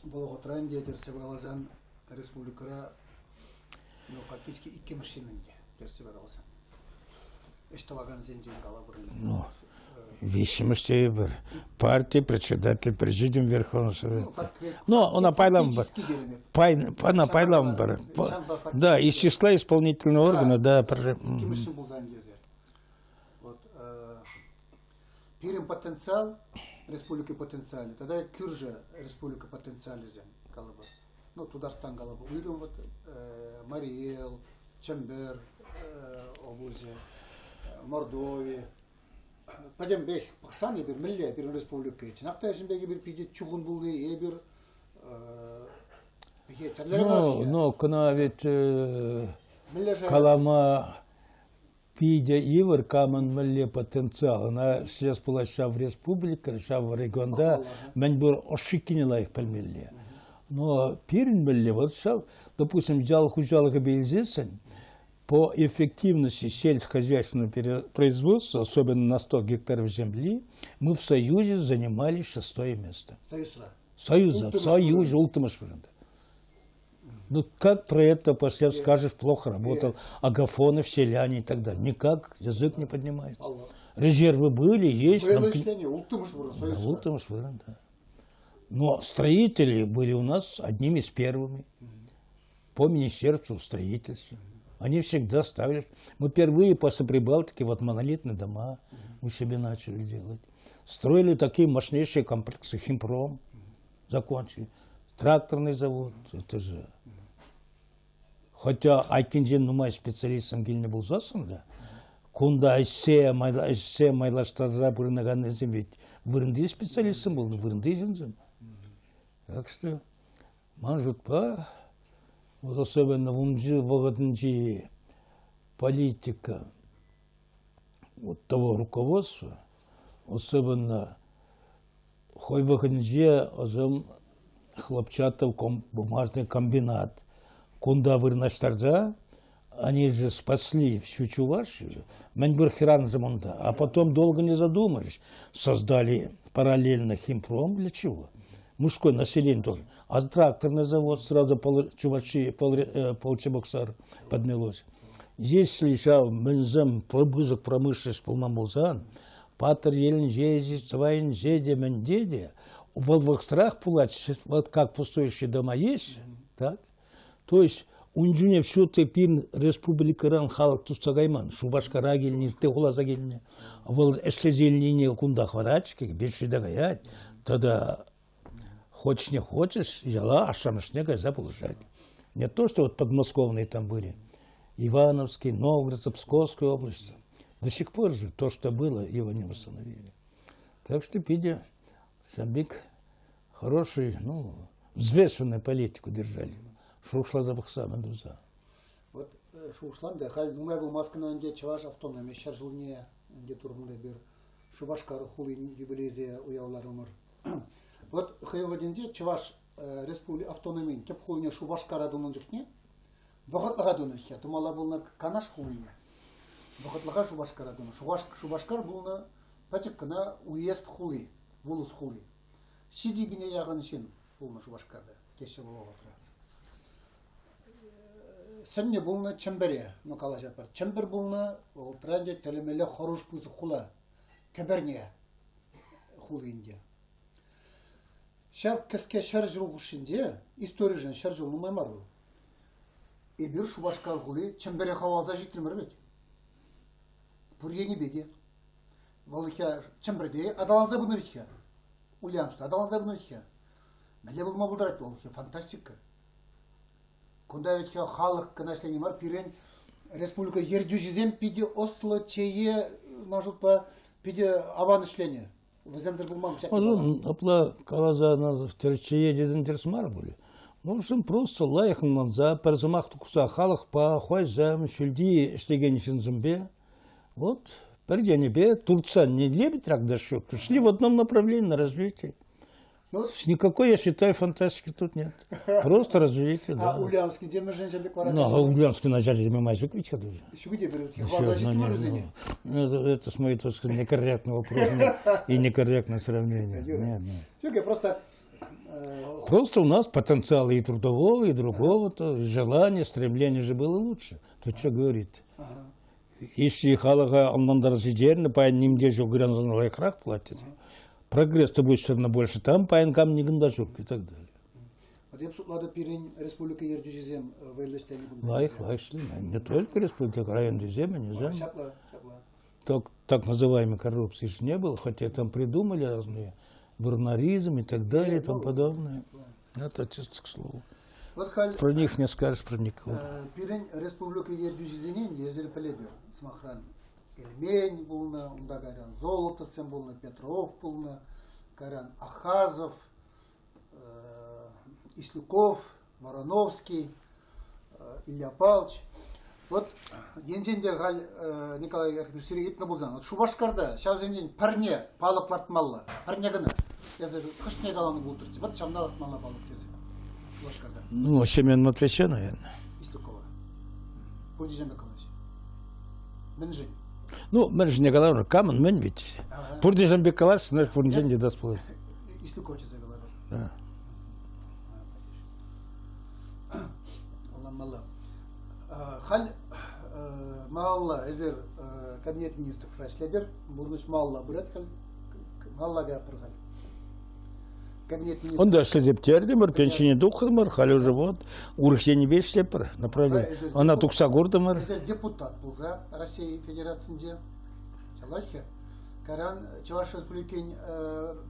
вӑл вӑхӑтра ӗнтӗ тӗрсе каласан республикӑра ну, фактически иккӗмӗш ҫын ӗнтӗ тӗрсе каласан. Ӗҫ тӑвакансенчен калӑпӑр. Ну, виҫҫӗмӗш тейӗпӗр. Парти председатель президиум Верховного Совета. Ну, она пайлам пай, она пайлам Да, из числа исполнительного органа, да. Иккӗмӗш ҫын пулсан тесе. Вот, пирӗн потенциал, республика потенциалӗ, тата кӳршӗ республика потенциалӗсем, калӑпӑр. Ну, Тутарстан калӑпӑр. Уйрӑм вот Мари Эл, Чӗмпӗр облаҫӗ, Мордови. Пӗтӗмпех пӑхсан эпир мӗнле пирӗн республика? Чӑнах та ӗҫӗмпе эпир питӗ чухӑн пулни, эпир Ну, но кӑна ведь калама питӗ йывӑр, камӑн мӗнле потенциал. Ӑна ӗҫлес пулать ҫав республикӑра, ҫав регионта мӗн пур ӑшшиккине лайӑх пӗлмелле. Но пирӗн мӗнле вот ҫав, допустим, ял хуҫалӑхӗпе илсессӗн, по эффективности сельскохозяйственного производства, особенно на 100 гектаров земли, мы в Союзе занимали шестое место. Союзра? Союза, в Союзе, улттӑмӗш вырӑнта. Ну, как про это после скажешь, плохо работал, Агафонов, селяне и так далее. Никак язык не поднимается. Резервы были, есть. Улттӑмӗш вырӑн, да. Но строители были у нас одними из первыми по Министерству строительства. Они всегда ставили. Мы впервые после Прибалтики вот монолитные дома у себя начали делать. Строили такие мощнейшие комплексы Химпром, закончили. Тракторный завод, это же. Хотя айккинчен нумай специалистсем килнӗ пулсассӑн та, кунта ӗҫсе, ӗҫсе майлаштарса пурӑнаканнисем ведь вырӑнти специалистсем пулнӑ, вырӑнти ҫынсем. Так что, ман шутпа, вот особенно унчи вӑхӑтӗнчи политика вот того руководства, особенно хӑй вӑхӑтӗнче ӑсӑм хлопчатов бумажный комбинат кунта вырнаҫтарса они же спасли всю Чувашию, мӗнпур хӗрарӑмсем унта, а потом долго не задумались, создали параллельно химпром для чего? Мужское население тоже. А тракторный завод сразу Чувашии, Полчебоксар поднялось. Если ҫав мӗнсем пысӑк промышленность пулман пулсан, Патӑрьелӗнче, Тӑвайӗнче те, мӗнте те, вӑл вӑхӑтрах пулать, вот как пустующие дома есть, так? То есть ун чухне все-таки пирӗн республикӑран халӑх тухса кайман. Шупашкара килнӗ, ытти хуласа килнӗ. Вӑл ӗҫлесе илнине кунта хӑварать-ҫке, бюджета каять. Тата хочешь не хочешь, яла ашшӗ-амӑшне кайса пулӑшать. Не то, что вот подмосковные там были. Ивановский, Новгород, Псковская область. До сих пор же то, что было, его не восстановили. Так что питӗ ҫав хороший, ну, взвешенную политику держали. Шухӑшласа пӑхса мӗн туса. Вот шухӑшлан та, халь нумай пулмасть кӑна ӗнтӗ Чӑваш автономи ҫӗр ҫулне ӗнтӗ турӑмӑр эпир. Шупашкар хулин юбилейсе уявларӑмӑр. Вот хӑй вӑхӑтӗнче Чӑваш Республики автономин тӗп хулине Шупашкара тунӑ чухне вӑхӑтлӑха тунӑ-ҫке, тумалла пулнӑ Канаш хулине. Вӑхӑтлӑха Шупашкара тунӑ. Шупашкар пулнӑ пӗчӗк кӑна уезд хули, вулӑс хули. 7000 яхӑн ҫын пулнӑ Шупашкарта, теҫҫӗ вӑл вӑхӑтра. Сӗннӗ пулнӑ Чӗмпӗре, ну калаҫатпӑр. Чӗмпӗр пулнӑ, вӑхӑтра ӗнтӗ тӗлӗнмелле хӑруш пысӑк хула. Кӗпӗрне хули ӗнтӗ. Ҫав кӗске 100 ҫул хушшинче, историшӗн 100 ҫул нумай мар вӑл, эпир Шупашкар хули Чӗмпӗре хӑваласа ҫитрӗмӗр вӗт. Пур енӗпе те. Вӑл Чӗмпӗрте аталанса пынӑ вӗт-ха. Ульяновск аталанса пынӑ вӗт-ха. Мӗнле пулма пултарать вӑл? Фантастика. Кунта вӗт-ха халӑх кӑна ӗҫлени мар, пирӗн республика ертӳҫисем питӗ ӑслӑ, чее, ман шутпа, питӗ аван ӗҫленӗ. Вӗсемсӗр пулман ҫак. Ну, апла каласа чее тесен тӗрӗс мар пулӗ. Ну, в просто лайӑх ӑнланса, пӗр сӑмах тухса халӑхпа, хӑйсем, ҫӳлти ӗҫлекен ҫынсемпе вот пӗр енӗпе туртса не лебедь рак дощок, шли в одном направлении на развитие. Ну, никакой, я считаю, фантастики тут нет. Просто развитие, да. А Ульяновский темӗшӗн ҫав пек вара? Ну, а Ульяновский начальник май ҫук ведь тоже. Ҫук те пӗр хвалса ҫитмӗрсене. Ну, это, с моей точки зрения, некорректный вопрос и некорректное сравнение. Нет, нет. Ҫук, я просто Просто у нас потенциал и трудового, и другого-то, желание, стремление же было лучше. Тут что говорить. Если халӑха ӑнлантарса ҫитернӗ, паян ним те ҫук, ыран лайӑхрах пулать тесе. Прогресс-то будет все равно больше там, паян кам никогда ҫук и так далее. Вот эп шутлатӑп пирӗн республика ертӳҫисем вӑйлӑ ӗҫленӗ кунта. Лайӑх, лайӑх ӗҫленӗ. Не только республика, районтисем, не знаю. Ҫапла, ҫапла. Так, так называемой коррупции же не было, хотя там придумали разные бурнаризм и так далее и тому подобное. Это чисто к слову. Вот халь Про них не скажешь про никого. Пирӗн республика ертӳҫисене эсир пӗлетӗр. Сӑмахран, Эльмень пулнӑ, унта кайран Золотовсем пулнӑ, Петров пулнӑ, кайран Ахазов, Ислюков, Вороновский, Илья Павлович. Вот енчен те халь Николай Яковлевич сире ыйтнӑ пулсан, вот Шупашкарта ҫавсенчен пӗрне палӑк лартмалла, пӗрне кӑна. Эсӗ хӑшне каланӑ пултӑрччӗ, вот ҫавна лартмалла палӑк тесе Шупашкарта. Ну, Семен Матвеевича, наверное. Ислюкова. Пурте Николаевич. Мӗншӗн? Ну, мӗншӗн каларӑм, камӑн мӗн ведь. Пурте ҫын пек калаҫ, значит, пуринчен те даст пулать. Ислюков тесе каларӑм. Да. Ӑнланмалла. Халь малалла эсир кабинет министров ӗҫлетӗр, пурнӑҫ малалла пырать халь. Малалла каятпӑр халь. Кабинет министров. Унта ӗҫлесе пӗтертӗмӗр, пенсине тухрӑмӑр, халь уже вот урӑх енӗпе ӗҫлетпӗр, направление. Ӑна тухса куртӑмӑр. Эсир депутат пулса Россия Федерацинче ҫалаҫҫӗ. Кайран Чӑваш Республикин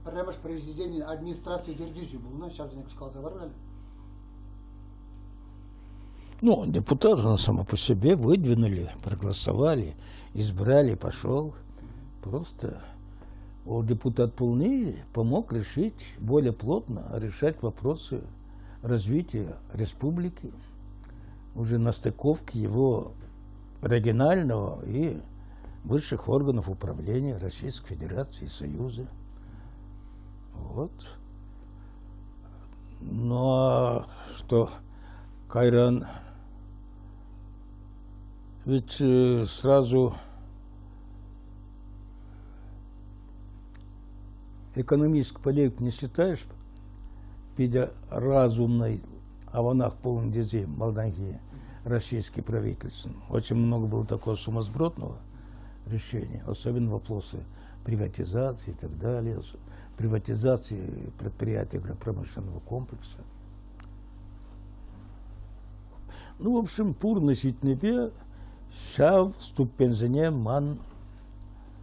пӗрремӗш президенчӗн администраци ертӳҫи пулнӑ. Ҫавсене кӑшкаласа парӑр халь. Ну, депутат он само по себе выдвинули, проголосовали, избрали, пошел. Просто он депутат полный помог решить более плотно решать вопросы развития республики, уже на стыковке его регионального и высших органов управления Российской Федерации и Союза. Вот. Ну, а что Кайран ведь сразу экономический политику не считаешь, питӗ разумной аванах полный тесе малтанхи российский правительство. Очень много было такого сумасбродного решения, особенно вопросы приватизации и так далее, приватизации предприятий агропромышленного комплекса. Ну, в общем, пурнӑҫ ҫитнипе ҫав ступеньсене ман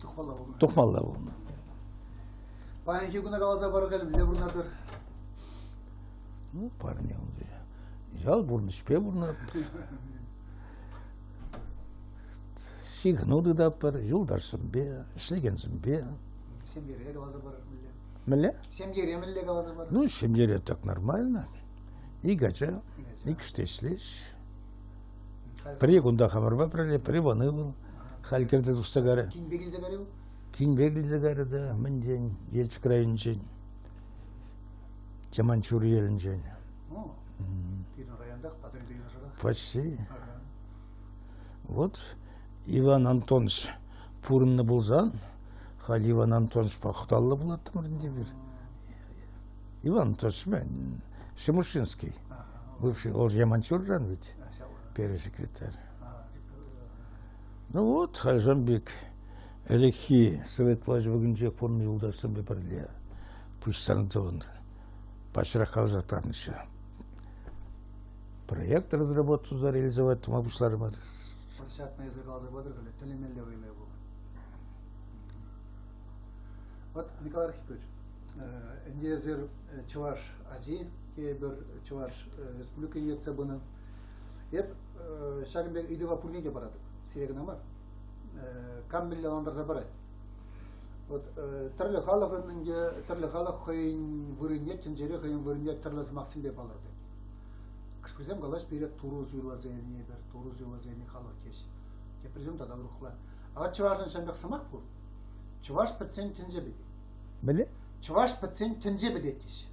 тухмалла пулнӑ. Тухмалла пулнӑ. Паянхи куна каласа паракан мӗнле пурӑнатӑр? Ну, парне ял пурнӑҫпе пурӑнатпӑр. Ҫыхӑну тытатпӑр юлташсемпе, ӗҫлекенсемпе. Ҫемьере каласа парӑр мӗнле? Мӗнле? Ҫемьере мӗнле каласа парӑр? Ну, ҫемьере так нормально. Ик ача, иккӗш те ӗҫлеҫ. Пӗри кунта хамӑрпа пӗрле, пӗри вон ывӑл. Халь кӗрте тухса карӗ. Кинпе килсе карӗ Кинпе килсе карӗ да, мӗнтен, Елчӗк районӗнчен. Чаманчур елӗнчен. Пирӗн районтах, Патӑрьел юнашарах. Почти. Вот Иван Антонович пурӑннӑ пулсан, халь Иван Антонович пахталлӑ пулаттӑмӑр ӗнтӗ эпир. Иван Антонович Шемушинский, бывший ол Яманчурран ведь, первый секретарь. Ну вот, халь пек ӗлӗкхи совет влаҫӗ вӑхӑтӗнче пурӑннӑ юлташсемпе пӗрле пуҫтарӑнса пачрах каласа тарнӑччӗ. Проект разработку реализовать тума пуҫларӑмӑр. Вот ҫакна эсӗ каласа патӑр халӗ, тӗлӗнмелле вӑйлӑ пул. Вот, Николай Архипович, ӗнтӗ эсир чӑваш ачи, тепӗр Чӑваш Республики ертсе пынӑ. Эп ҫакӑн пек ыйтӑва пурне те паратӑп, сире кӑна мар. Кам мӗнле ӑнлантарса парать? Вот тӗрлӗ халӑхӑн ӗнтӗ, тӗрлӗ халӑх хӑйӗн вырӑнне, тӗнчере хӑйӗн вырӑнне тӗрлӗ сӑмахсемпе палӑртать. Кӑшкӑрсем калаҫ пире турӑ суйласа илнӗ эпир, турӑ суйласа илнӗ халӑх теҫ. Теприсем тата урӑхла. А чӑвашӑн ҫавӑн пек сӑмах пур. Чӑваш пӗтсен тӗнче пӗтет. Мӗнле? Чӑваш пӗтсен тӗнче пӗтет теҫ.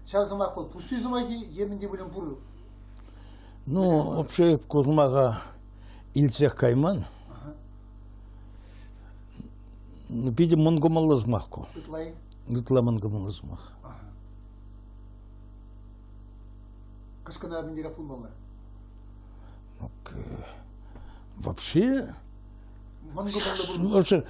Ҫав сӑмах вӑл пустуй сӑмах-и е мӗн те пулин пур? Ну, вообще ку сӑмаха илтсех кайман. Ну, питӗ мӑнкӑмӑллӑ сӑмах ку. Ытла-и? Ытла мӑнкӑмӑллӑ сӑмах. Кӑшкӑна мӗнлерех пулмалла? Ну, вообще, вообще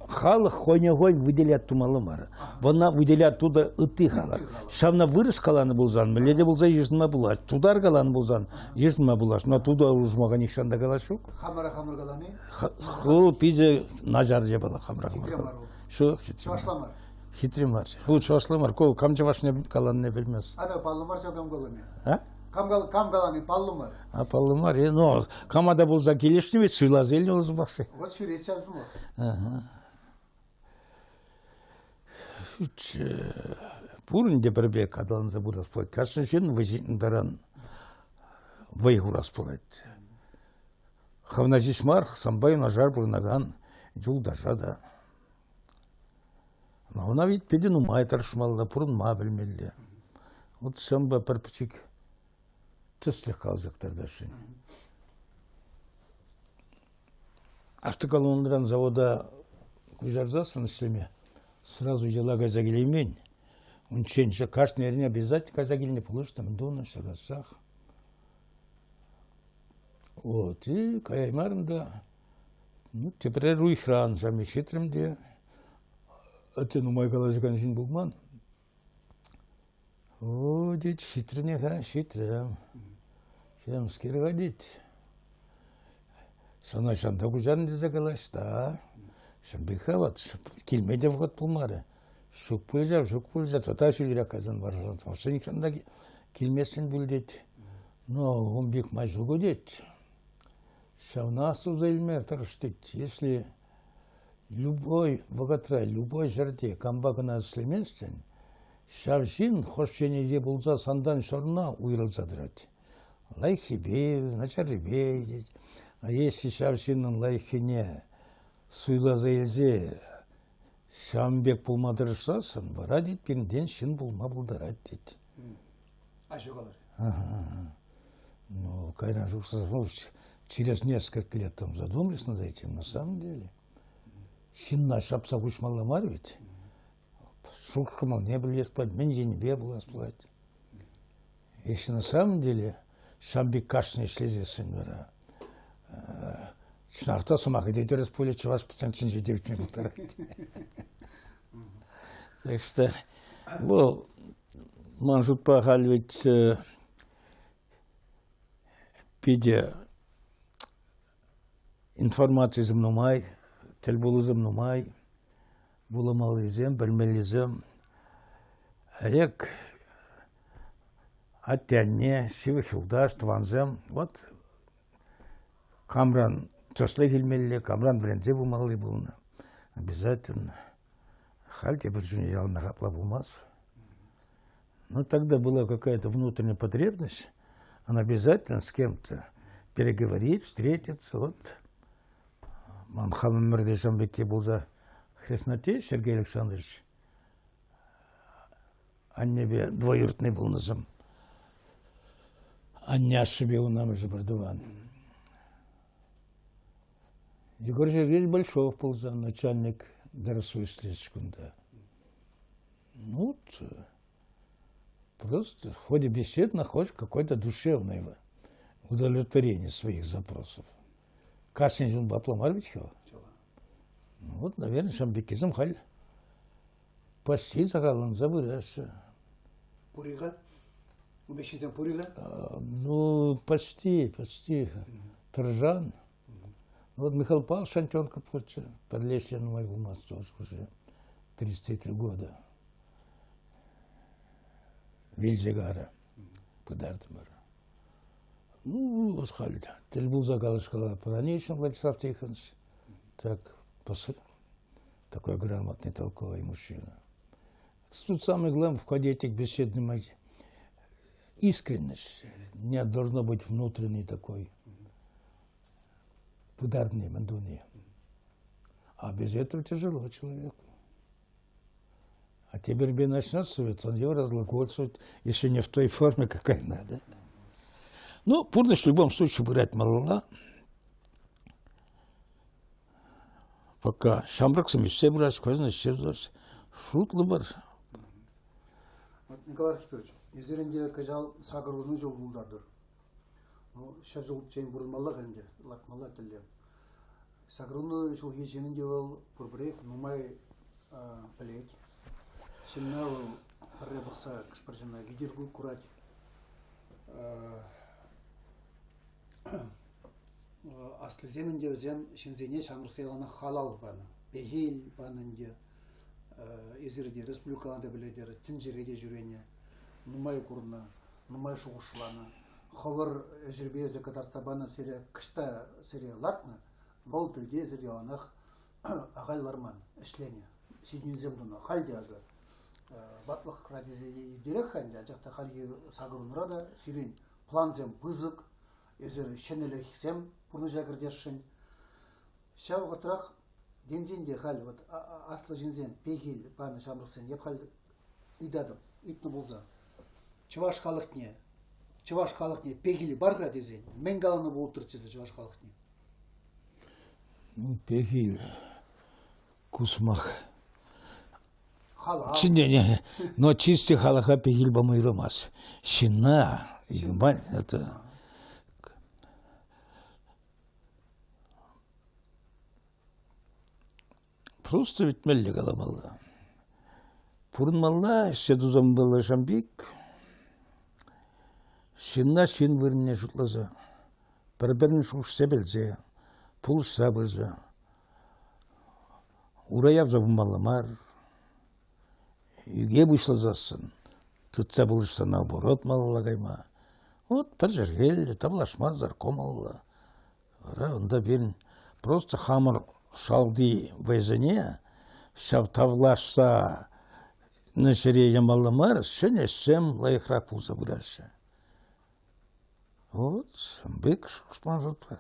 халӑх хӑйне хӑй выделять тумалла мар. Вона выделять туда ытти халӑх. Ҫавна вырӑс каланӑ пулсан, мӗнле те пулса йышӑнма пулать. Тутар каланӑ пулсан, йышӑнма пулать. Но туда улӑшмака нихҫан та калас ҫук. Хамӑра хамӑр калани? Ху питӗ начар япала хамӑра хамӑр. Хитре мар вӑл. Ҫук, хитре Чӑвашла мар. Хитре мар. Ку чӑвашла мар. Ку кам чӑвашне каланине пӗлмест. Ана паллӑ мар ҫав кам калани. А? Кам, кам калани паллӑ мар. А паллӑ мар. Ну, кама та пулса килӗшнӗ ведь суйласа илнӗ вӑл сӑмахсем. Вот ҫӳрет ҫав сӑмах. Ага. Пурин те пӗр пек аталанса пырас пулать. Кашни ҫын вӑй ҫитнӗ таран вӑй хурас пулать. Хӑвна ҫеҫ мар, санпа юнашар пурӑнакан юлташа та. Ӑна ведь питӗ нумай тӑрӑшмалла, пурӑнма пӗлмелле. Вот ҫавӑнпа пӗр пӗчӗк тӗслӗх каласа кӑтартасшӑн. Автоколоннӑран завода куҫарсассӑн ӗҫлеме сразу яла кайса килеймен. Унччен кашни эрне обязательно кайса килнӗ пулӑшнӑ, мӗн тунӑ, ҫакасах. Вот, и каяймарӑм та. Ну, тепрер уйӑхран ҫамрӑк ҫитрӗм те, атте нумай калаҫакан ҫын пулман. О, тет, ҫитрӗне-ха, ҫитрӗм. Темскер-ха, тет. Сана ҫанта куҫарнӑ тесе калаҫ та. Ҫын пек-ха вот, килме те вӑхӑт пулмарӗ. Ҫук пуль ҫав, ҫук пуль ҫав. Тата ҫӳлерех кайсан вара нихҫан та килместӗн пуль тет. Но ун пек май ҫук тет. Ҫавна астуса илме тӑрӑш тет. Если любой вӑхӑтра, любой ҫӗрте кампа кӑна ӗҫлеместӗн, ҫав ҫын хӑш енӗпе пулса сантан ҫурна уйрӑлса тӑрать. Лайӑххипе, начаррипе тет. А если ҫав ҫыннӑн лайӑххине суйласа илсе ҫавӑн пек пулма тӑрӑшсассӑн, вара тет, пирӗнтен ҫын пулма пултарать тет. Аҫу каларӗ. Ага. Ну, кайран шухӑшласа, через несколько лет там задумались над этим, на самом деле. Ҫынна ҫапса хуҫмалла мар ведь. Шухӑш-кӑмӑлне пӗлес пулать, мӗн енӗпе пулас пулать. Если на самом деле ҫав пек кашни ӗҫлесессӗн вара чӑнах та сӑмахӗ те тӗрӗс пулӗ, чӑваш процентӗнче те ӳкме пултарать. Так что вӑл ман шутпа халь ведь питӗ информацисем нумай, тӗлпулусем нумай, вуламаллисем, пӗлмеллисем. Ӗлӗк атте-анне, ҫывӑх юлташ, тӑвансем вот камран тӗслӗх илмелле, камран вӗренсе пымалли пулнӑ. Обязательно. Халь тепӗр чухне яланах апла пулмасть. Но тогда была какая-то внутренняя потребность, она обязательно с кем-то переговорить, встретиться. Вот ман хам ӗмӗрте ҫавӑн пекки пулса хреснатте Сергей Александрович аннепе двоюродный пулнӑсем. Анне ашшӗпе ун амӑшӗ пӗртӑван. Егор Сергеевич Большов пулса начальник доросуислеч кунта. Ну, вот, просто в ходе бесед находишь какое-то душевное удовлетворение своих запросов. Кашни ҫын апла мар ведь-ха. Ну, вот, наверное, ҫавӑн пеккисем халь почти сахалланса пыраҫҫӗ. Пур-и-ха? Ун пек ҫынсем пур-и-ха? Ну, почти, почти. Тӑрӑшан. Вот Михаил Павлович Шантенко пурччӗ. Пӗрле ӗҫленӗ нумай пулмасть тоже уже 33 года. Вилсе кайрӗ. Пытартӑмӑр. Ну, халь тӗл пулса калаҫкала Пранишин Владислав Тихонович. Так, такой грамотный, толковый мужчина. Тут самое главное в ходе этих бесед искренность. Не должно быть внутренней такой пытарни, мандуни. А без этого тяжело человеку. А теперь бе начнет совет, он его разглагольствует, еще не в той форме, какая надо. Ну, пурнӑҫ в любом случае пырать малалла. Пока ҫамрӑксем ӳссе пыраҫ, хӑйсен ӗҫсе пыраҫ. Шутлӑ пыр. Вот, Николай Архипович, эсир ӗнтӗ кӑҫал 80 ҫул тултартӑр. Ну, 100 ҫулччен пурӑнмаллах ӗнтӗ, лартмалла тӗллев. 80 ҫулхи ҫын ӗнтӗ вӑл пурпӗрех нумай пӗлет. Ҫынна вӑл пӗрре пӑхса хӑш-пӗр ҫынна витӗр курать. Аслисем ӗнтӗ вӗсем ҫынсене ҫамрӑксем яланах халал панӑ, пехил панӑ ӗнтӗ. эсир те республикӑна та пӗлетӗр, тӗнчере те ҫӳренӗ, нумай курнӑ, нумай шухӑшланӑ. Хӑвӑр ӗҫӗрпе эсӗ кӑтартса панӑ сире кӑҫта сире лартнӑ, вӑл тӗлте эсир яланах ахаль ларман, ӗҫленӗ, ҫитӗнӳсем тунӑ. Халь те акӑ ватлӑхра тесе иртерех-ха ӗнтӗ, анчах та хальхи сакӑрунра та сирӗн плансем пысӑк, эсир ҫӗнӗлӗхсем пурнӑҫа кӗртесшӗн. Ҫав вӑхӑтрах енчен те халь вот аслӑ ҫынсем пехил панӑ ҫамрӑксен, эп халь ыйтатӑп, ыйтнӑ пулсан, чӑваш халӑхне, чӑваш халӑхне пехил пар-ха тесен, мӗн каланӑ пултӑрччӗ чӑваш халӑхне? Ну, пехил, ку сӑмах. Халап. Не, но чисти халӑха пехил пама юрамасть. Ҫынна, это Просто витмелле каламалла. Пурӑнмалла, ӗҫсе тусан паллашам пек. Ҫынна ҫын вырӑнне шутласа, пӗр-пӗрин шухӑшне пӗлсе, пулӑшса пырса, ура явса пымалла мар. Ӳке пуҫласассӑн, тытса пулӑшса наоборот малалла кайма. Вот пӗр чӗлхеллӗ, тавлашмасӑр, кӑмӑллӑ. Вара унта пирӗн просто хамӑр шалти вӑйсене ҫав тавлашса ҫӗре ямалла мар, ҫӗнӗ ӗҫсем лайӑхрах пулса пыраҫҫӗ. Вот, пек шухӑшлан шутпа.